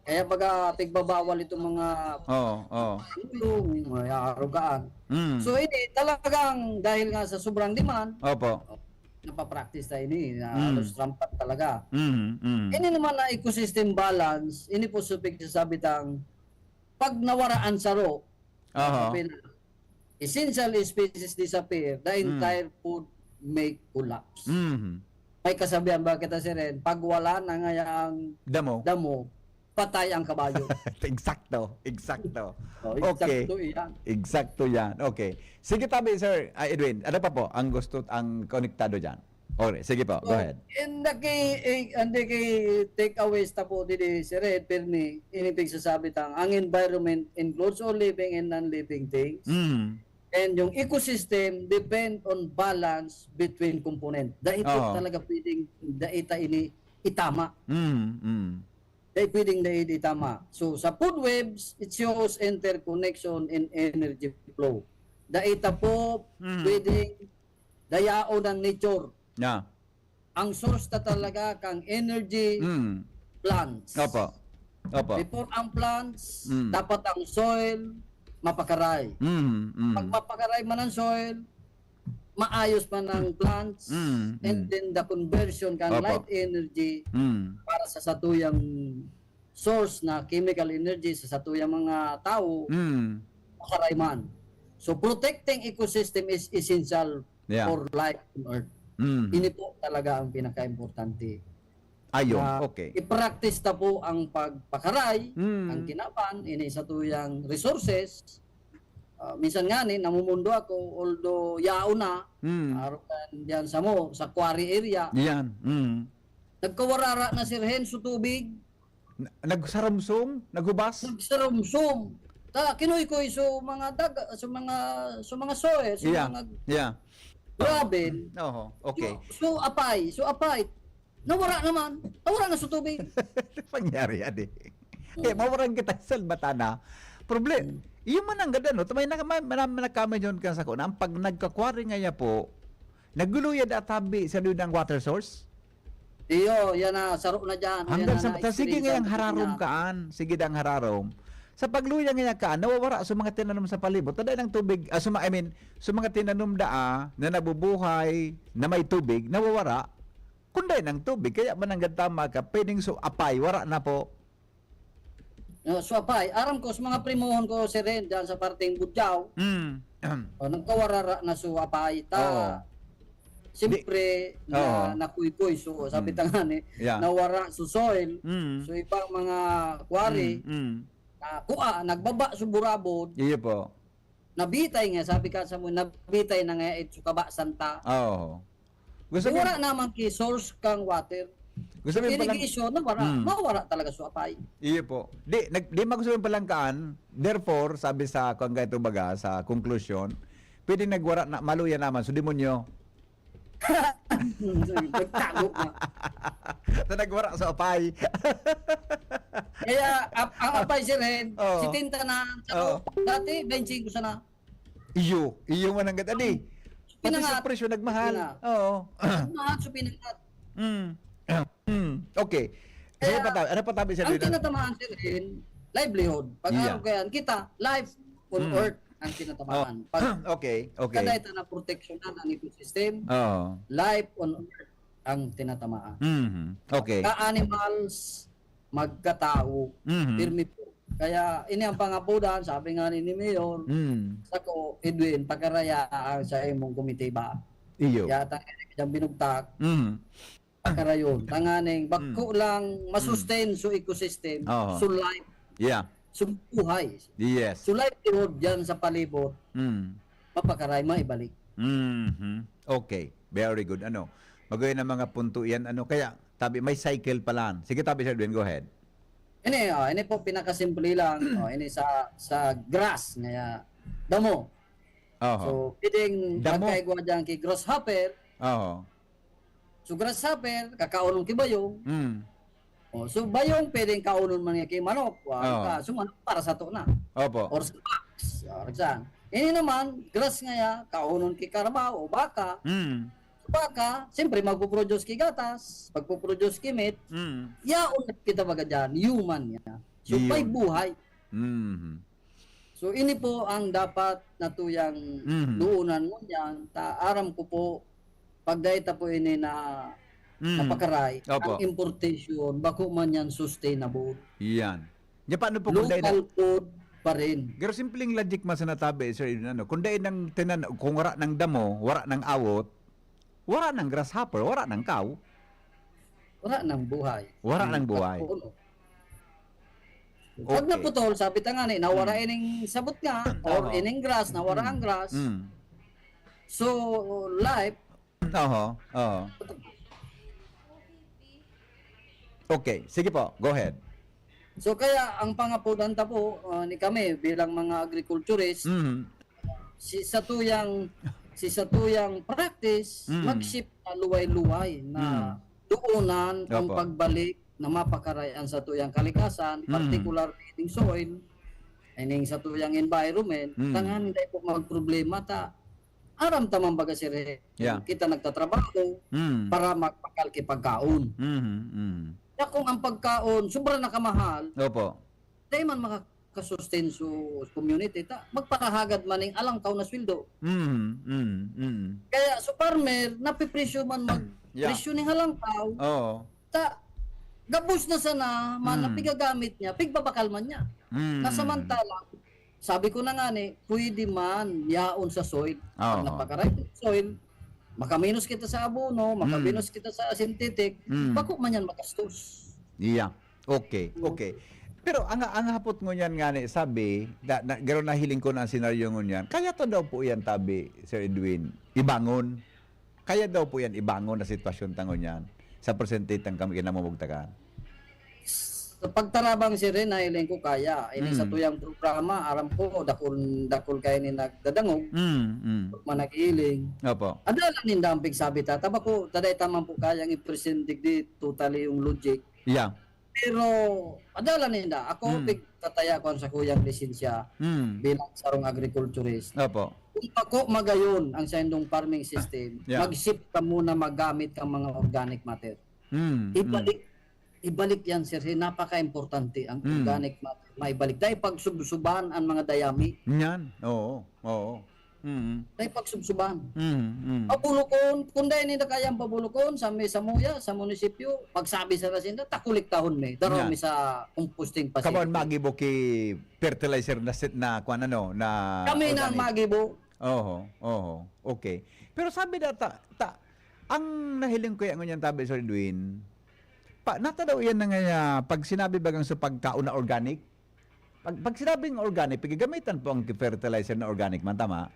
Kaya baga, tigbabawal itong mga Oo, oo. ulong, mga arugaan. Mm. So, ini talagang dahil nga sa sobrang demand, Opo. napapractice tayo ini, na Mm. halos rampant talaga. Mm, mm. Ini naman na ecosystem balance, ini po sa pagsasabi tang pag nawara ang saro, Aha. sabi na, essential species disappear, the Mm. entire food may collapse. Mm. May kasabihan ba kita, Sir Ren? Pag wala na nga ang Damo. damo, patay ang kabayo. Eksakto, eksakto. Oh, Okay. Eksakto iyan. Eksakto yan. Okay. Sige tabi, Sir ah, Edwin. Ano pa po ang gusto, ang konektado dyan? Okay, sige po. Go So, ahead. And the key, eh, and the key takeaways ta po didi, Sir Ed, Permi, ini pagsasabi tang, ang environment includes all living and non-living things. Mm. And yung ecosystem depend on balance between component. Dai po Oo. talaga pwedeng dai ta ini itama. Mm, mm. Dai pwedeng dai itama. So, sa food webs, it shows interconnection and energy flow. Dai ta po Mm. pwedeng dayaon ang nature. Yeah. Ang source ta talaga kang energy, Mm. plants. Opo. Opo. Before ang plants, Mm. dapat ang soil mapakaray. Mm, mm. Pag mapakaray man ang soil, maayos man ang plants, Mm, and mm. then the conversion kan Opo. light energy Mm. para sa satuyang source na chemical energy sa satuyang mga tao, Mm. makaray man. So, protecting ecosystem is essential Yeah. for life on earth. Mm. Ini po talaga ang pinaka-importante. Ayun, Na okay. I-practice ta po ang pagpakaray, Mm. ang kinaban, ini satuyang resources. Ah, minsan nga ni, namumundo ako, although yaon na, Mm. arukan diyan sa mo, sa quarry area. Yan. Mm. Nagkawarara na, Sir Hen, so tubig. Na- nagsarumsum, naghubas. Nagsarumsum. Ta, kinoy-koy so mga daga, so mga, so mga soil, so Yeah. mga Yeah. gravel. Oho, okay. So, so apay, so apay. Nawara naman. Nawara na sa tubig. Pangyari yan eh. Eh, mawaran kita sa Salbatana. Problem, yung man ang ganda, no? Tumay na, may, may, may nagkamay dyan ka sa ko, na ang pag nagkakwari nga niya po, naguluyad at habi sa doon ang water source. Iyo, yan na, saro na dyan. Hanggang Yan sa, na, ta, sige na-experience nga yung natin hararom yan. kaan, sige dang hararom. Sa pagluya ngaya kan, nawawara sa mga tinanom sa palibot. Taday ng tubig, ah, suma-, I mean, sa mga tinanom daa na nabubuhay, na may tubig, nawawara. Kung dai ng tubig, kaya mananggad tama ka, pwedeng so apay, wara na po. No, so apay, aram ko sa mga primohon ko, Sir Ren, dyan sa parteng Budyaw, Mm. o, nagkawarara na so apay. Ta, Oo. siyempre, na, Oo. nakuykoy. So, sabi Mm. ta nga ni, Yeah. nawara so soil. Mm. So, ibang mga quarry, Mm. Mm. na kua, nagbaba so burabod, Iyo po. nabitay nga, sabi ka sa mo, nabitay na nga ito kaba santa. Oo. Gusto mo, Wala naman ki source kang water. gusto mo yung palang, Irrigation na wala, Mm. mawala talaga so apay. Iyo po. Di, nag, di magusto yung palangkaan. Therefore, sabi sa, kung ganito baga, sa conclusion, pwede nagwara na, maluya naman, so demonyo. Nagtago na. Sa nagwara sa apay. Kaya ap, ang apay, Sir Ren, Oo. setenta na. Oo. Dati, twenty-five sana. Iyo, iyo man ang ganda. Di, pati sa Pinangat. presyo nagmahal. Pinangat. Oo. Mahal sa pinangat. Mm. Mm. Okay. So, Kaya, ano pa tabi, ano pa tabi, Sir Ang Dino? Tinatamaan, Sir Ren, livelihood. Pag Yeah. Araw kaya, kita, life on Mm. earth ang tinatamaan. Pag Okay, okay. kadayta na proteksyonan ang ecosystem, Oo. life on earth ang tinatamaan. Mhm. Okay. Ka-animals, magkatao, Mhm. pirmi po. Kaya ini ang pangapudan, sabi nga ni, ni Mayor, Mm. sako, Edwin, pakaraya ang sa imong komitiba. Iyo. Yata nga binugtak, Mhm. pakarayon. Tanganing, bako lang masustain so ecosystem, Oo. so life, Yeah. so buhay. Yes. So livelihood dyan sa palibot, Mm. mapakaray, maibalik. Mhm. Okay. Very good. Ano? Magayon ang mga punto yan. Ano? Kaya, tabi, may cycle pa lang. Sige, tabi, Sir Edwin, go ahead. Ini, oh, ini po pinakasimple lang. Oh, ini sa sa grass nga damo. Oho. So, pwedeng Damo. magkaigwa dyan kay grasshopper. Oho. So, grasshopper, kakaunon ki bayong. Mm. Oh, so, bayong pwedeng kaunon man niya kay manok. Wa Oo. ka, so, manok para sa to na. Opo. Or sa fox. Oh, saan? Ini naman, grass nga ya, kaunon ki karabaw o baka. Mm. Sa baka, siyempre, magpo-produce ki gatas, magpo-produce ki meat. Mm. Yaon na kita baga dyan, human niya. So, Yun. may buhay. Mhm. So, ini po ang dapat natuyang Mhm. duunan mo niyan. Ta, aram ko po, pag dahil ta po ini na Mm. napakaray, Opo. ang importation, bako man yan sustainable. Yan. Nya, paano po kung dahil na, Local food pa rin. Pero simpleng logic man sa natabi, Sir Edwin, ano, kung dahil ng tinan, kung wara ng damo, wara ng awot, wara ng grasshopper, wara ng cow. Wala nang buhay. Wala nang buhay. Pag puno. Pag Okay. naputol, sabi ta nga ni, nawara Mm. ining sabot nga, or Oo. ining grass, nawara Mm. ang grass. Mm. So, life, Oho, oho. Okay, sige po, go ahead. So kaya ang pangapudan ta po, ah, ni kami bilang mga agriculturist, Mhm. si satuyang si satuyang practice, Mm. mag-shift na luway-luway na Mm. duunan ang Opo. pagbalik na mapakaray ang satuyang kalikasan, Mm. particularly ining soil, ining satuyang environment, Mm. tanganing dai po magproblema ta. Aram ta man baga, Sir, eh, Yeah. kita nagtatrabaho Mm. para magpakal ki pagkaon. Mhm, mhm. Kaya kung ang pagkaon sobra na kamahal, Opo. dai man makakasustain sa community, ta magparahagad man ning alangkaw na sweldo. Mhm, mhm, mhm. Kaya sa farmer, napipresyo man mag Yeah. presyo ning alangkaw, Oo. ta gabos na sana man Mm. na pigagamit niya, pigbabakal man niya. Mm. Na samantala, sabi ko na nga ni, pwede man yaon sa soil. Pag Oo. napakaray soil, makaminos kita sa abono, Mm. makaminos kita sa synthetic, Mm. bako man yan magastos. Yeah. Okay, okay. Pero ang, ang hapot ngunyan nga ni, sabi, na, na, garo nahiling ko na ang senaryo ngunyan, kaya to daw po yan, tabi, Sir Edwin, ibangon. Kaya daw po yan ibangon na sitwasyon ta ngunyan sa presente tang kami kinamumugtakan. Sa pagtarabang, Sir Ren, nahiling ko kaya. Ini Mm. sa tuyang programa, aram ko, dakul, dakul kayo ni nagdadangog, Mm, mm. man naghiling. Opo. Adalan ninda ang pigsabi ta, tabako, taday taman po kayang i-present digdi, totally yung logic. Yeah. Pero, adalan ninda. Ako, Mm. pigtataya ko ang sakuyang lisensya Mm. bilang sarong agriculturist. Opo. Kung bako magayon ang saindong farming system, Yeah. mag-shift ka muna magamit kang mga organic matter. Mm. Ibalik Ibalik yan, sir. Napaka-importante ang Mm. organic matter. Maibalik. Dahil pagsubsuban ang mga dayami. Yan. Oo. Oo. Mm. Dahil pagsubsuban. Mm, mm. Pabulokon, kung dahil hindi na kayang pabulokon sa may samuya, sa munisipyo, pagsabi sa Hacienda, takuliktahon mi. Daro Yan. mi sa composting facility. Kaban magibo ki fertilizer na sit-, na kwan ano, na Kami na ang organic. magibo. Oho, oho. Okay. Pero sabi na ta, ta, ang nahiling ko yan ngunyan tabi, Sir Edwin, pa, nata daw yan na nga, ah, pag sinabi bagang sa pagkaon na organic, pag, pag sinabing organic, pagigamitan po ang fertilizer na organic man, tama?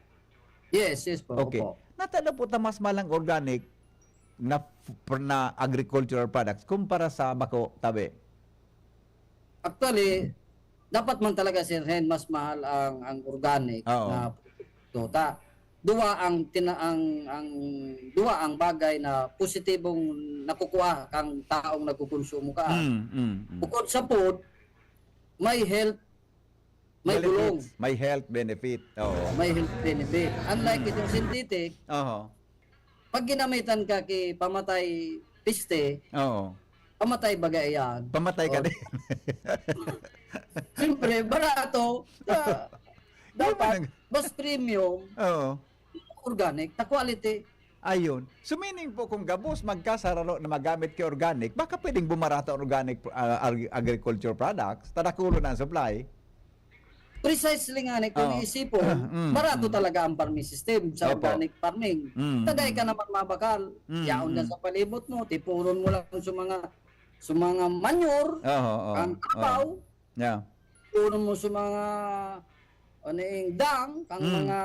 Yes, yes po, Okay. opo. Nata daw po ta mas malang organic na, f-, na agricultural products kumpara sa bako, tabi? Actually, dapat man talaga, Sir Hen, mas mahal ang, ang organic Oo. na produkto. Ta, duwa ang tina-, ang, ang duwa ang bagay na positibong nakukuha kang taong nagkukonsumo ka. Mm, mm, mm. Bukod sa food, may health, may Benefits. bulong. May health benefit. Oo. May health benefit. Unlike Mm. itong synthetic, Oho. pag ginamitan ka ki pamatay piste, Oo. pamatay baga iyan. Pamatay ka Oh. din. Siyempre, barato. Sa, Di ba dapat, nag- mas premium, Oo. organic, ta quality. Ayun. So, meaning po, kung gabos magkasararo na magamit ki organic, baka pwedeng bumarato ang organic, ah, ag-, agriculture products, tadakulo na ang supply. Precisely nga ni, kung Oo. iisipon, Mm, barato mm. talaga ang farming system sa Opo. organic farming. Mm, Tagay ka mm. naman mabakal. Mm, Yaon na mm. sa palibot mo, tipuron mo lang sa mga, sa mga manure, Oo, oo, ang oo. kapaw, Yeah. tipuron mo sa mga, ano yung dang, kang Mm. mga,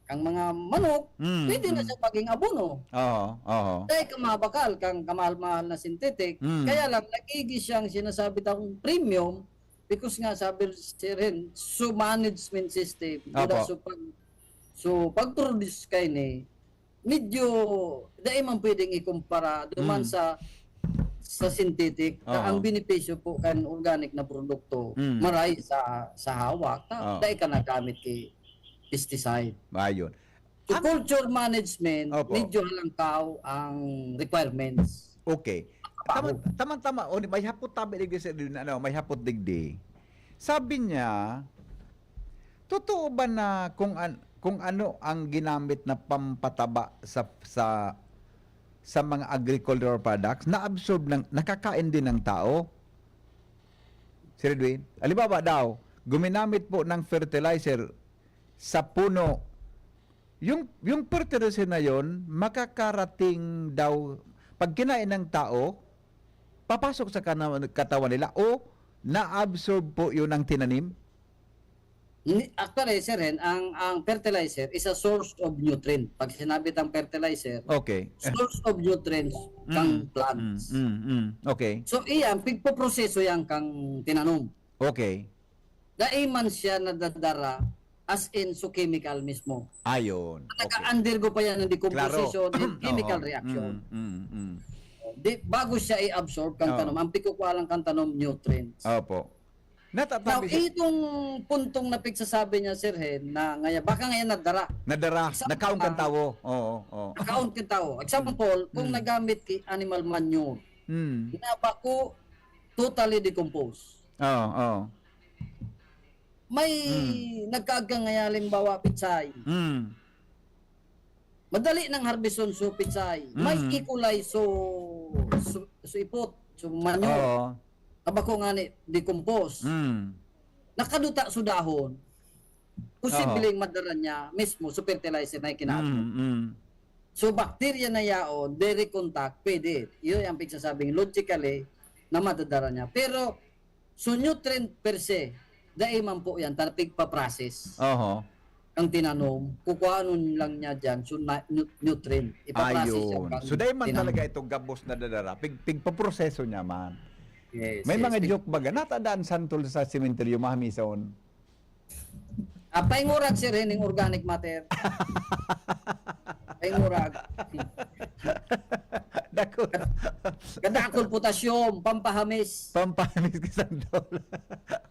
kang mga manok, Mm, pwede na mm. siya maging abono. Oo, oo. Dahil ka mabakal, kang kamahal-mahal na synthetic, Mm. kaya lang, nagigis siyang sinasabi tang premium, because nga, sabi si Ren, so management system, Opo. duda so pag, so pag-produce kayo ni, medyo, dai man pwedeng ikumpara duman Mm. sa, sa synthetic, na Oo. ang benepisyo po kan organic na produkto, Mm. maray sa, sa hawak, ta, Oo. dai ka nagamit ki pesticide. Ayun. So, Ang culture management, Opo. medyo halangkaw ang requirements. Okay. Trabaho. Taman, taman, tama. O, may hapot tabi digdi sa, ano, may hapot digdi. Sabi niya, totoo ba na kung an-, kung ano ang ginamit na pampataba sa, sa, sa mga agricultural products, na-absorb ng, nakakain din ng tao? Sir Edwin, halimbawa daw, guminamit po ng fertilizer sa puno, yung, yung fertilizer na yon, makakarating daw, pag kinain ng tao, papasok sa kana-, katawan nila o na-absorb po yun ng tinanim? Ni-, actually, Sir Hen, ang, ang fertilizer is a source of nutrient. Pag sinabi tang fertilizer, Okay. source of nutrients kang Mm, plants. mm, mm, mm. Okay. So, iyan, pigpoproseso yan kang tinanom. Okay. Dai man siya nadadara as in so chemical mismo. Ayun. Okay. Nag-undergo pa yan ng decomposition Klaro. and chemical Oo. reaction. Mm, mm, mm. Di, bago siya i-absorb kang Oo. tanom, ang pikukuha lang kang tanom, nutrients. Opo. Now, Natatabi siya. itong puntong na pigsasabi niya, Sir Hen, na ngaya, baka ngayon nadara. Nadara, Example nakaon kang lang. tawo. Oo, oo. Nakaon kang tawo. Example, kung Mm. nagamit ki animal manure, Mm. na bako, totally decomposed. Oo, oo. May Mm. nagkaag ka ngaya, halimbawa, pitsay. Mm. Madali nang harbison so pitsay. May Mm. E. coli so, so, so ipot, so manure. Oo. Kabako nga ni decompose. Mm. Nakaduta so dahon. Posibleng Oo. madara niya mismo so fertilizer na ikinaabot. Mm, mm. So, bacteria na yaon, direct contact, pwede. Yun ang pigsasabing logically na madadara niya. Pero, so nutrient per se, dai man po yan, ta pigpa-process. Oho. Ang tinanom, kukuhanon lang niya dyan, so na, nu-, nutrient, ipa-process siya Ayun. pang So, dai man tinanom. talaga itong gabos na dadara, pig-, pigpaproseso niya man. Yes, May yes, mga pig- joke baga, natadaan santol sa sementeryo, mahamison. Ah, paingurag, sir, ining organic matter. Paingurag. Da, Kadakol potassium, pampahamis. Pampahamis ka santol.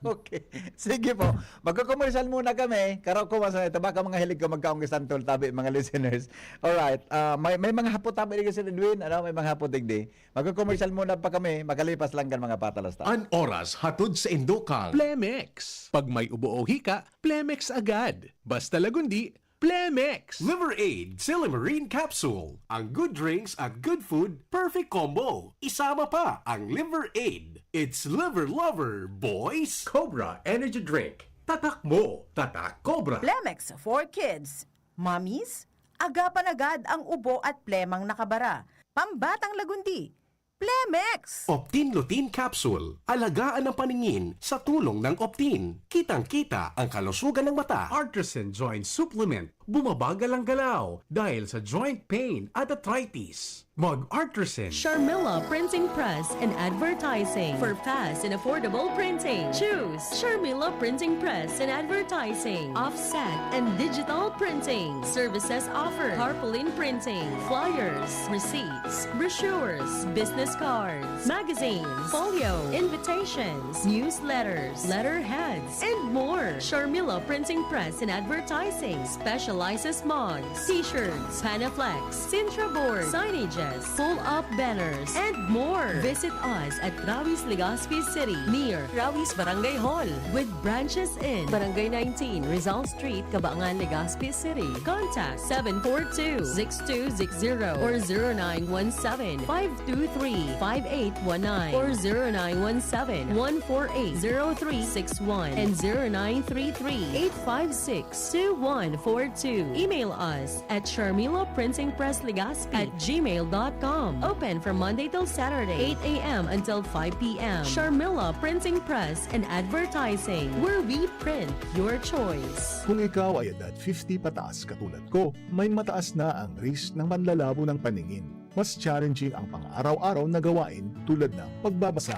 Okay. Sige po. Magko-commercial muna kami. Karaw ko, mas ito. Baka mga hilig ka magkaong santol, tabi, mga listeners. Alright. Ah, may, may mga hapot tabi ni Sir Edwin. Ano? May mga hapot digdi. Magko-commercial muna pa kami. Makalipas lang kan mga patalas ta. An oras hatod sa indokang Plemex. Pag may ubo o hika, Plemex agad. Basta Lagundi, Plemex! Liver Aid Silimarine Capsule. Ang good drinks at good food, perfect combo. Isama pa ang Liver Aid. It's Liver Lover, boys! Cobra Energy Drink. Tatak mo, tatak Cobra! Plemex for Kids. Mommies, agapan agad ang ubo at plemang nakabara. Pambatang Lagundi, Plemex! Optin Lutein Capsule. Alagaan ang paningin sa tulong ng Optin. Kitang-kita ang kalusugan ng mata. Artisan Joint Supplement. Bumabagal ang galaw dahil sa joint pain at arthritis. Mag-Artisan. Sharmila Printing Press and Advertising. For fast and affordable printing, choose Sharmila Printing Press and Advertising. Offset and digital printing. Services offered: tarpaulin printing, flyers, receipts, brochures, business cards, magazines, folio, invitations, newsletters, letterheads, and more. Sharmila Printing Press and Advertising specializes mugs, t-shirts, Panaflex, Sintra board, signages, pull-up banners, and more. Visit us at Rawis, Legazpi City, near Rawis Barangay Hall, with branches in Barangay nineteen, Rizal Street, Cabangan, Legazpi City. Contact seven four two, six two six zero or zero nine one seven, five two three, five eight one nine or zero nine one seven, one four eight, zero three six one and zero nine three three, eight five six, two one four two. Email us at Sharmila Printing Press Legazpi at gmail dot com. Open from Monday till Saturday, eight a.m. until five p.m. Sharmila Printing Press and Advertising, where we print your choice. Kung ikaw ay edad fifty pataas katulad ko, may mataas na ang risk ng panlalabo ng paningin. Mas challenging ang pang-araw-araw na gawain tulad ng pagbabasa,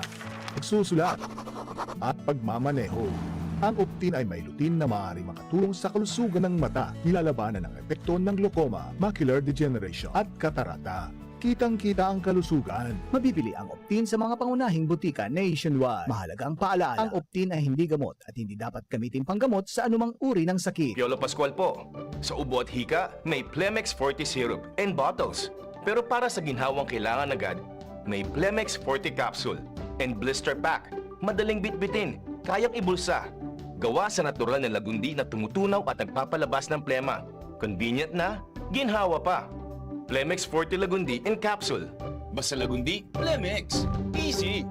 pagsusulat, at pagmamaneho. Ang Optin ay may lutein na maaaring makatulong sa kalusugan ng mata, nilalabanan ang epekto ng glaucoma, macular degeneration, at katarata. Kitang-kita ang kalusugan. Mabibili ang Optin sa mga pangunahing butika nationwide. Mahalaga ang paalaala, ang Optin ay hindi gamot at hindi dapat gamitin panggamot sa anumang uri ng sakit. Piolo Pascual po. Sa ubo at hika, may Plemex Forte Syrup and bottles. Pero para sa ginhawang kailangan agad, may Plemex Forte Capsule and Blister Pack. Madaling bitbitin, kayang ibulsa. Gawa sa natural na lagundi na tumutunaw at nagpapalabas ng plema. Convenient na, ginhawa pa. Plemex Forte Lagundi in Capsule. Basta Lagundi, Plemex. Easy!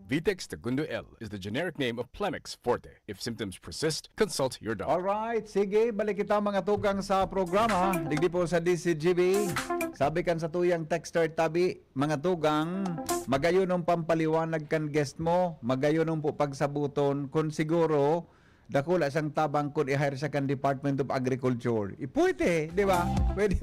Vitex Segundo L is the generic name of Plemex Forte. If symptoms persist, consult your doctor. Alright, sige, balik kita mga tugang sa programa. Digdi po sa D C G B. Sabi kan sa tuyang texter tabi, mga tugang, magayon ang pampaliwanag kan guest mo, magayon ang po pagsabuton, kung siguro, dakula siyang tabang kung i-hire siya kan Department of Agriculture. I, pwede, di ba? Pwede.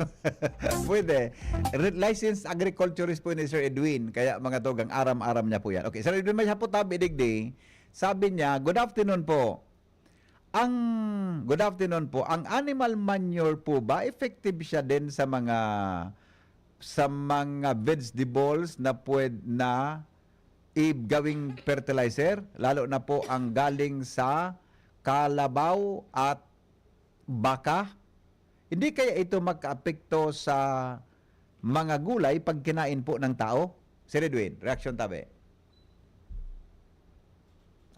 Pwede. Re- Licensed agriculturist po ni Sir Edwin. Kaya mga tugang, aram-aram niya po yan. Okay, Sir Edwin, may hapot tabi digdi. Sabi niya, "Good afternoon po. Ang, good afternoon po. Ang animal manure po ba, effective siya din sa mga, sa mga vegetables na pwed-, na i-, gawing fertilizer, lalo na po ang galing sa kalabaw at baka? Hindi kaya ito makaapekto sa mga gulay pag kinain po ng tao?" Sir Edwin, reaksyon tabi.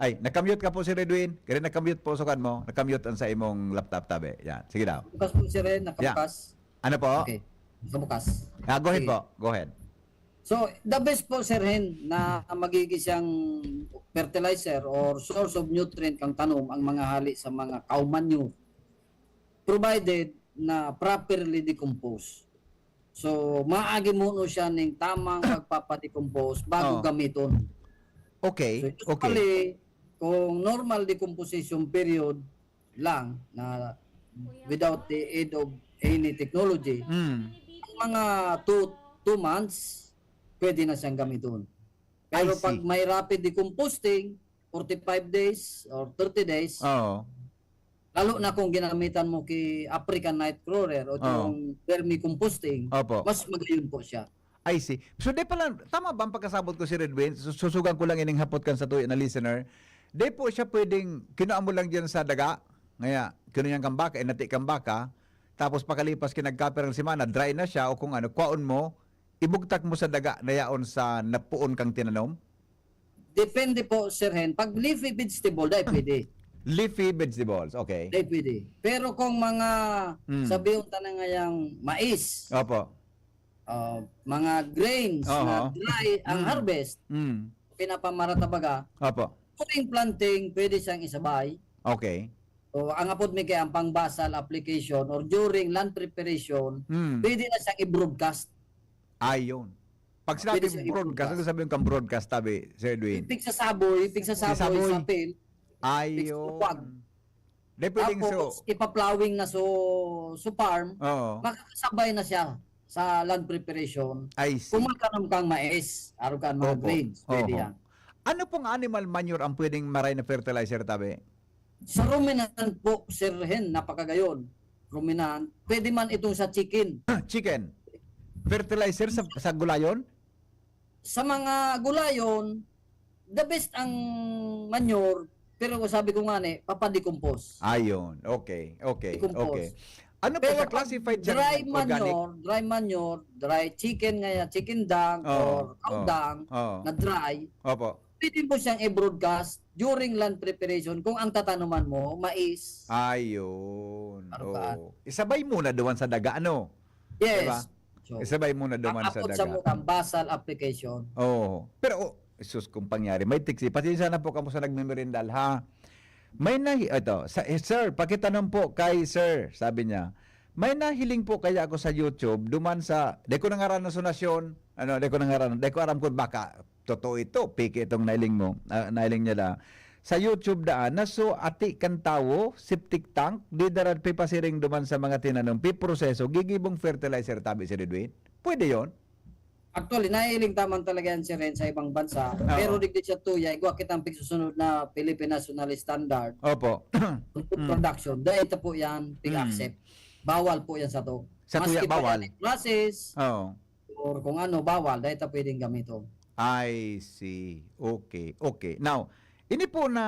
Ay, nakamute ka po, Sir Edwin. Kaya nakamute po, sukan mo. Nakamute ang sa imong laptop tabi. Yan. Sige daw. Bukas po, Sir Hen, nakabukas. Ano po? Okay. Nakabukas. Ah, go ahead Sige. po. Go ahead. So, the best po, Sir Hen, na magiging siyang fertilizer or source of nutrient kang tanom ang mga hali sa mga cow manure, provided na properly decomposed. So, maagi muno siya ning tamang pagpapadecompose bago Oh. gamiton. So, Okay, okay. usually, kung normal decomposition period lang na without the aid of any technology, Mm. ang mga two, two months, pwede na siyang gamiton. Pero I see. Pag may rapid decomposing, forty-five days or thirty days, Oo. lalo na kung ginamitan mo ki African nightcrawler o Oo. yung vermicomposting, Opo. mas magayon po siya. I see. So, di pala, tama ba ang pagkasabot ko, Sir Edwin? Su-, susugan ko lang ining hapot kan sa tuyo na listener. Di po siya pwedeng, kinua mo lang diyan sa daga, ngaya, kinua niyang kang baka, inati kang baka, tapos pakalipas kinagkapirang semana, dry na siya, o kung ano, kwaon mo, ibugtak mo sa daga na yaon sa napoon kang tinanom? Depende po, Sir Hen. Pag leafy vegetable, dai pwede. Leafy vegetables, okay. Dai pwede. Pero kung mga, Mm. sabihin ta na ngayang mais, Opo. ah, mga grains na Oho. dry ang Mm. harvest, Mm. pinapamarata baga, Opo. during planting, pwede siyang isabay. Okay. O, ang apod mi kaya ang pang-basal application or during land preparation, Mm. pwede na siyang i-broadcast. Ayon. Pag sinabi Pwede siyang broadcast, i-broadcast. ano sabi yung kang broadcast, tabi, Sir Edwin? Pigsasaboy, pigsasaboy Pigsasaboy. sa field. Ayon. Pigsasaboy. Di pwedeng Tapos, so ipa-plowing na so, so farm, Oo. makakasabay na siya sa land preparation. I see. Kung magkanom kang mais, araw kang mga Opo. grains, pwede Oho. yan. Ano pong animal manure ang pwedeng maray na fertilizer, tabi? Sa ruminant po, Sir Hen, napakagayon. Ruminant. Pwede man itong sa chicken. Chicken. Fertilizer sa, sa gulayon? Sa mga gulayon, the best ang manure, pero sabi ko nga ni, papadecompose. Ayun. Okay. Okay. Decompose. Okay. Ano po Pero sa pag classified siya dry ng organic? manure, dry manure, dry chicken nga yan, chicken dung Oo. or cow Oo. dung Oo. na dry, Opo. pwede mo siyang i-broadcast during land preparation kung ang tatanuman mo, mais. Ayun. Arukaan. Oo. Isabay mo na duman sa daga, ano? Yes. Diba? So, Isabay mo na duman ang sa apod sa daga. mo kang basal application. Oo. Pero, oh, sus, kung pangyari, may tiksi. Pasensya na po kamo sa nagmemerindal, ha? May nahi-, ito, sa, eh, "Sir, pakitanong po kay sir," sabi niya. "May nahiling po kaya ako sa YouTube, duman sa, di ko na ngaran na sonasyon, ano, di ko na ngaran, di ko aram kung baka totoo ito, peke itong nailing mo, ah, nailing niya da. Sa YouTube daan, na so ati kan tawo, septic tank, di darad pipasiring duman sa mga tinanom, piproseso, gigibong fertilizer, tabi si Redwin." Pwede yon? Actually, nahiling taman talaga yan, Sir Ren, sa ibang bansa. Oo. Pero digdi siya tuya, igwa kitang pigsusunod na Philippine National Standard Opo. Mm. Production. Dahil ito po yan, Mm. pig-accept. Bawal po yan sa to. Sa tuya, Maski pa bawal? yan, process, Oo. or kung ano, bawal. Dahil ito pwedeng gamiton. I see. Okay, okay. Now, ini po na,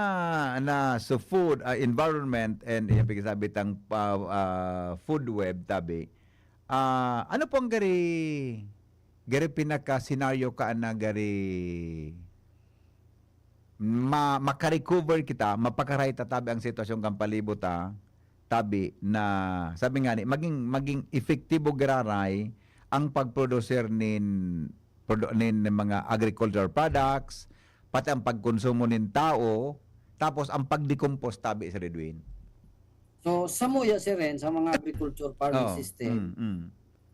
na sa food, ah, environment and yung pagkasabi tang, ah, ah, food web, tabi, ah, ano po ang gari, gari pinaka-senaryo ka na gari ma-, makarecover kita, mapakaray ta tabi ang sitwasyon kan palibot, ah, tabi na, sabi nga ni, maging, maging epektibo giraray ang pagproducer nin, produ-, nin, nin mga agricultural products, pati ang pagkonsumo nin tao, tapos ang pagdecompose tabi sa Redwin. So, sa muya, Sir Ren, sa mga agriculture farming Oo. system, Mm, mm.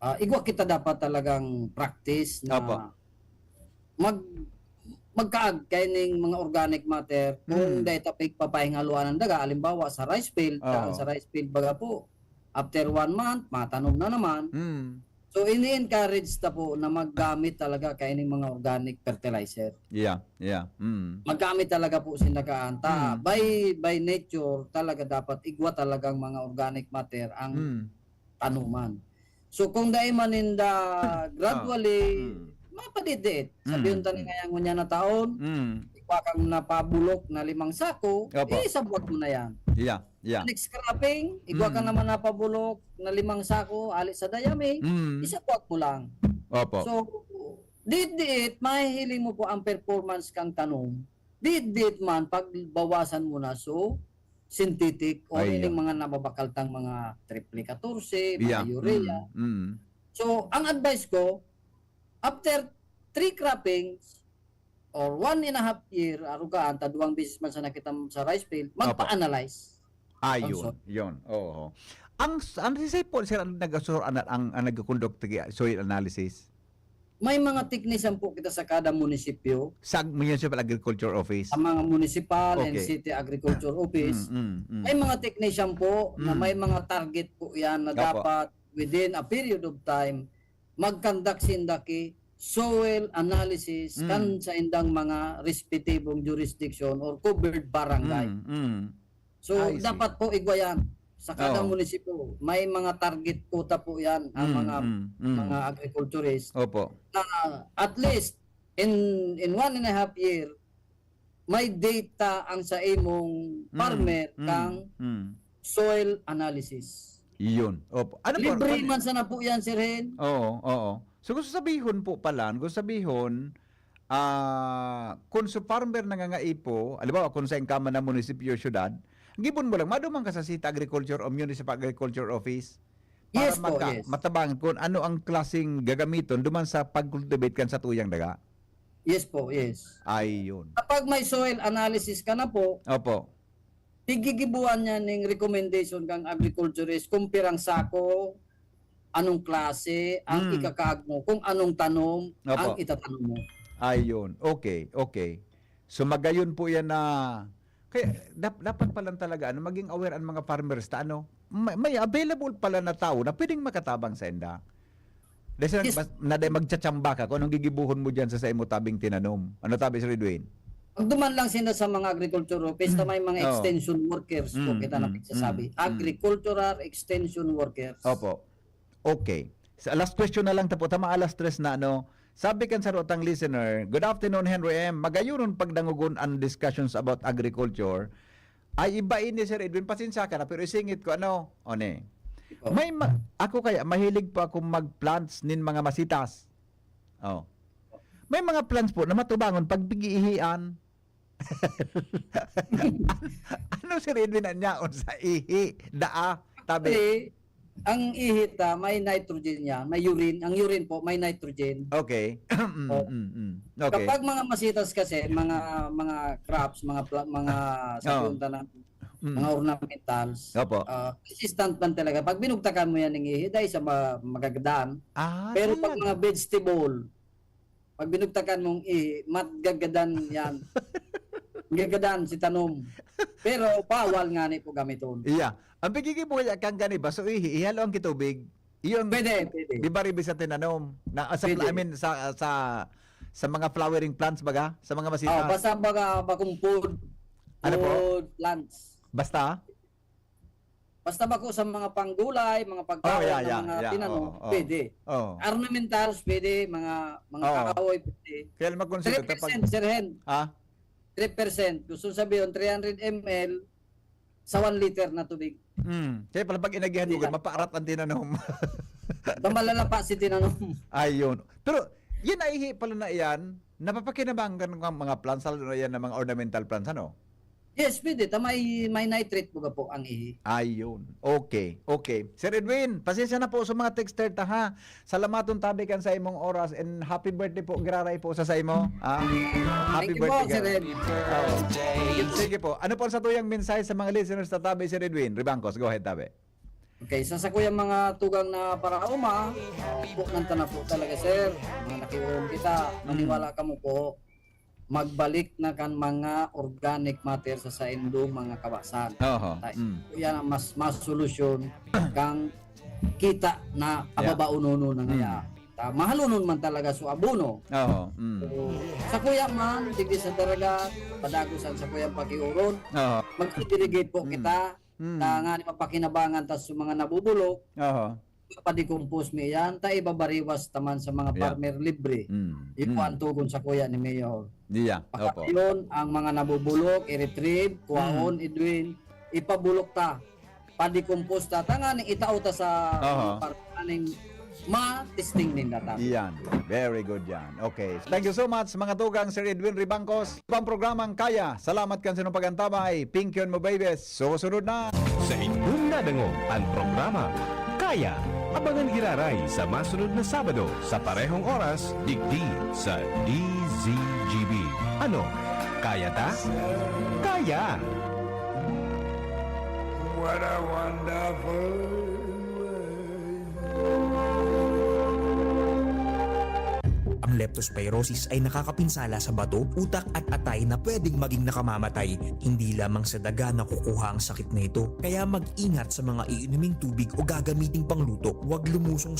ah, igwa kita dapat talagang practice na Opo. mag-, magkaag kaining mga organic matter kung Mm. dahil ta pigpapahingaluan ang daga. Halimbawa, sa rice field, Oo. daan sa rice field, baga po, after one month, matanom na naman. Mm. So, ini-encourage ta po na maggamit talaga kaining mga organic fertilizer. Yeah, yeah. Mm. Maggamit talaga po sinda kaan ta. Mm. By, by nature, talaga dapat igwa talagang mga organic matter ang Mm. tanuman. So, kung dai man ninda gradually, Ah. Mm. mapadit-dit. Sabi Mm, yung taning mm. ngayang ngunyan na taon, Mm. igwa kang napabulok na limang sako, Opo. eh, isabwag mo na yan. Yeah, yeah. Next cropping, igwa ka Mm. naman napabulok na limang sako, ali sa dayami, Mm. isabwag mo lang. Opo. So, dit-dit, mahihiling mo po ang performance kang tanom. Dit-dit man, pagbawasan mo na, so, synthetic o Ay, ining yeah. mga nababakal tang mga triple catorce, mga Yeah. urea. Mm, mm. So, ang advice ko, after three croppings or one and a half year, arugaan ta, duwang beses man sa nakita mo sa rice field, Opo. magpa-analyze. Ah, Ang yun, soil. yun. Oo. Ang s-, ang sisay po, sir, ang nag-, so, ang, ang, ang nagko-conduct ng soil analysis? May mga technician po kita sa kada munisipyo. Sa Municipal Agriculture Office? Sa mga municipal and Okay. city agriculture office. Mm, mm, mm. May mga technician po na Mm. may mga target po yan na Opo. dapat within a period of time, mag-conduct sinda ki soil analysis Mm. kan sa indang mga respetibong jurisdiction or covered barangay. Mm, mm. So, I see. dapat po igwa yan. Sa kada Oo. munisipyo, may mga target quota po yan, ang Mm, mga, mm, mm. mga agriculturist. Opo. Na at least, in, in one and a half year, may data ang sa imong Mm, farmer mm, kang mm. soil analysis. Iyon. Opo. Ano po, Libre ano man sana po yan, Sir Hen. Oo, oo. So, gusto sabihon po pala, gusto sabihon, ah, kung sa farmer nangangaipo, halimbawa, kung sa ka man na munisipyo, syudad, gibon mo lang, maduman ka sa City Agriculture o Municipal Agriculture Office para Yes po, maka-, yes. matabangan kung ano ang klaseng gagamiton duman sa pag-cultivate kan sa tuyang daga. Yes po, yes. Ay, yun. Kapag may soil analysis ka na po, Opo. gigigibuan niya ning recommendation kang agriculturist kung pirang sako, anong klase, ang Hmm. ikakaag mo, kung anong tanom, Opo. ang itatanom mo. Ayun. Okay, okay. So, magayon po yan na, kaya dap-, dapat pa lang talaga, ano, maging aware ang mga farmers ta, ano, may, may available pala na tao na pwedeng makatabang sa inda. Dahil sa Yes. bas-, na dahil magtsatsambaha ka kung anong gigibuhon mo dyan sa, sa imo tabing tinanom. Ano tabi, Sir Edwin? Pag duman lang sila sa mga agriculture office, na may mga Oo. extension workers po, Mm, kita na mm, pagsasabi. mm, mm. Agricultural extension workers. Opo. Okay. Sa last question na lang ta po, tama alas tres na, ano. Sabi kan sarutang listener, "Good afternoon, Henry M. Magayonon pagdangogon ang discussions about agriculture." Ay, iba ini, Sir Edwin. Pasensya ka na, pero isingit ko, ano, one. Ikaw. May ma-, ako kaya, mahilig po ako mag-plants nin mga masitas. Oh. May mga plants po na matubangon pag pig-iihian. Ano, Sir Edwin, ang yaon sa ihi? Daa, tabi. Actually, ang ihi ta, may nitrogen yan, may urine. Ang urine po, may nitrogen. Okay. Mm, Oh. mm, mm. Okay. Kapag mga masitas kasi, mga, mga crops, mga pla-, mga sa Oo. punta ng Mm. mga ornamentals, Opo. ah, resistant man talaga. Pag binugtakan mo yan ng ihi, dahil sa ma-, magagadan. Ah, Pero pag talaga? mga vegetable, pag binugtakan mong ihi, magagadan yan. Magagadan si tanom. Pero bawal nga ni po gamiton. Iya. Ang pagkikibuya kang gani ba? So, ihi, ihalo ang kitubig. Iyo ang Pwede, pwede. di ba ribi sa tinanom? Na, sa Pwede. pla-, I mean, sa, sa, sa mga flowering plants baga? Sa mga masitas? Oh, basta baga makumpod. Ano po? Food plants. Basta? Basta bako sa mga panggulay, mga Oh, pagkaon yeah, na yeah, mga yeah. tinanom, Oo, oo. pwede. Oo. Ornamentals, pwede. Mga, mga Oo. kahoy, pwede. Kaya lang mag-consider Three percent, kapag Sir Hen. Ah? Three percent. Gusto sabihin, three hundred M L sa one liter na tubig. Mm. Kaya pala pag inagihan mo, Hindi lang. mapaarat ang tinanom. Ba malalapa si tinanom. Ayun. Pero, yan na ihi pala na yan, napapakinabangan ng mga plants, lalo na yan ng mga ornamental plants, ano? Yes, pwede. Ta may, may nitrate baga po ang ihi. Ayun. Okay, okay. Sir Edwin, pasensya na po sa mga texter ta, ha. Salamaton tabi kan sa imong oras and happy birthday po, giraray po sa, sa imo. Ah, happy Thank you po, birthday, Sir Giraray. Ed. Oo. Sige po. Ano po ang satuyang mensahe sa mga listeners ta tabi, Sir Edwin Ribangcos? Go ahead, tabi. Okay, sa sakuyang mga tugang na paraoma, uh, po nang tana po talaga, sir. Mga nakiuhong kita, Mm. maniwala kamo po, magbalik na kan mga organic matter sa saindong mga kabasan. Oho. Tay-, Mm. yan ang mas, mas solusyon kang kita na Yeah. kababaononon na ngaya. Mm. Ta, mahalunon man talaga so abono. Oho. Mm. So, sakuya man, digdi sa Daraga, Padagos ang sakuyang pakiuron. Oho. Mag-irrigate po Mm. kita. Mm. Ta ngani mapakinabangan ta sa mga nabubulok. Oho. Ipadecompose mi iyan, ta ibabariwas ta man sa mga Yeah. farmer libre. Mm. Iyo po Mm. ang tugon sakuya ni Mayor. Diya, opo. Pakayon ang mga nabubulok, i-retrieve, kuhaon, Mm. Edwin, ipabulok ta. Padecompose ta. Tanganing itao ta sa Aha. mga par-, aning ma-testing ninda ta. Iyan. Very good yan. Okay. Thank you so much, mga tugang, Sir Edwin Ribangcos. Pang programang Kaya. Salamat kan sinong pag-antabay. Pinkion mo, babies. Susunod na. Sa indong nadangog an programa Kaya, abangan giraray sa masunod na Sabado sa parehong oras, digdi sa D Z G B. Ano? Kaya ta? Kaya! What a wonderful world. Ang leptospirosis ay nakakapinsala sa bato, utak at atay na pwedeng maging nakamamatay. Hindi lamang sa daga nakukuha ang sakit na ito. Kaya mag-ingat sa mga iinuming tubig o gagamiting pangluto. Huwag lumusong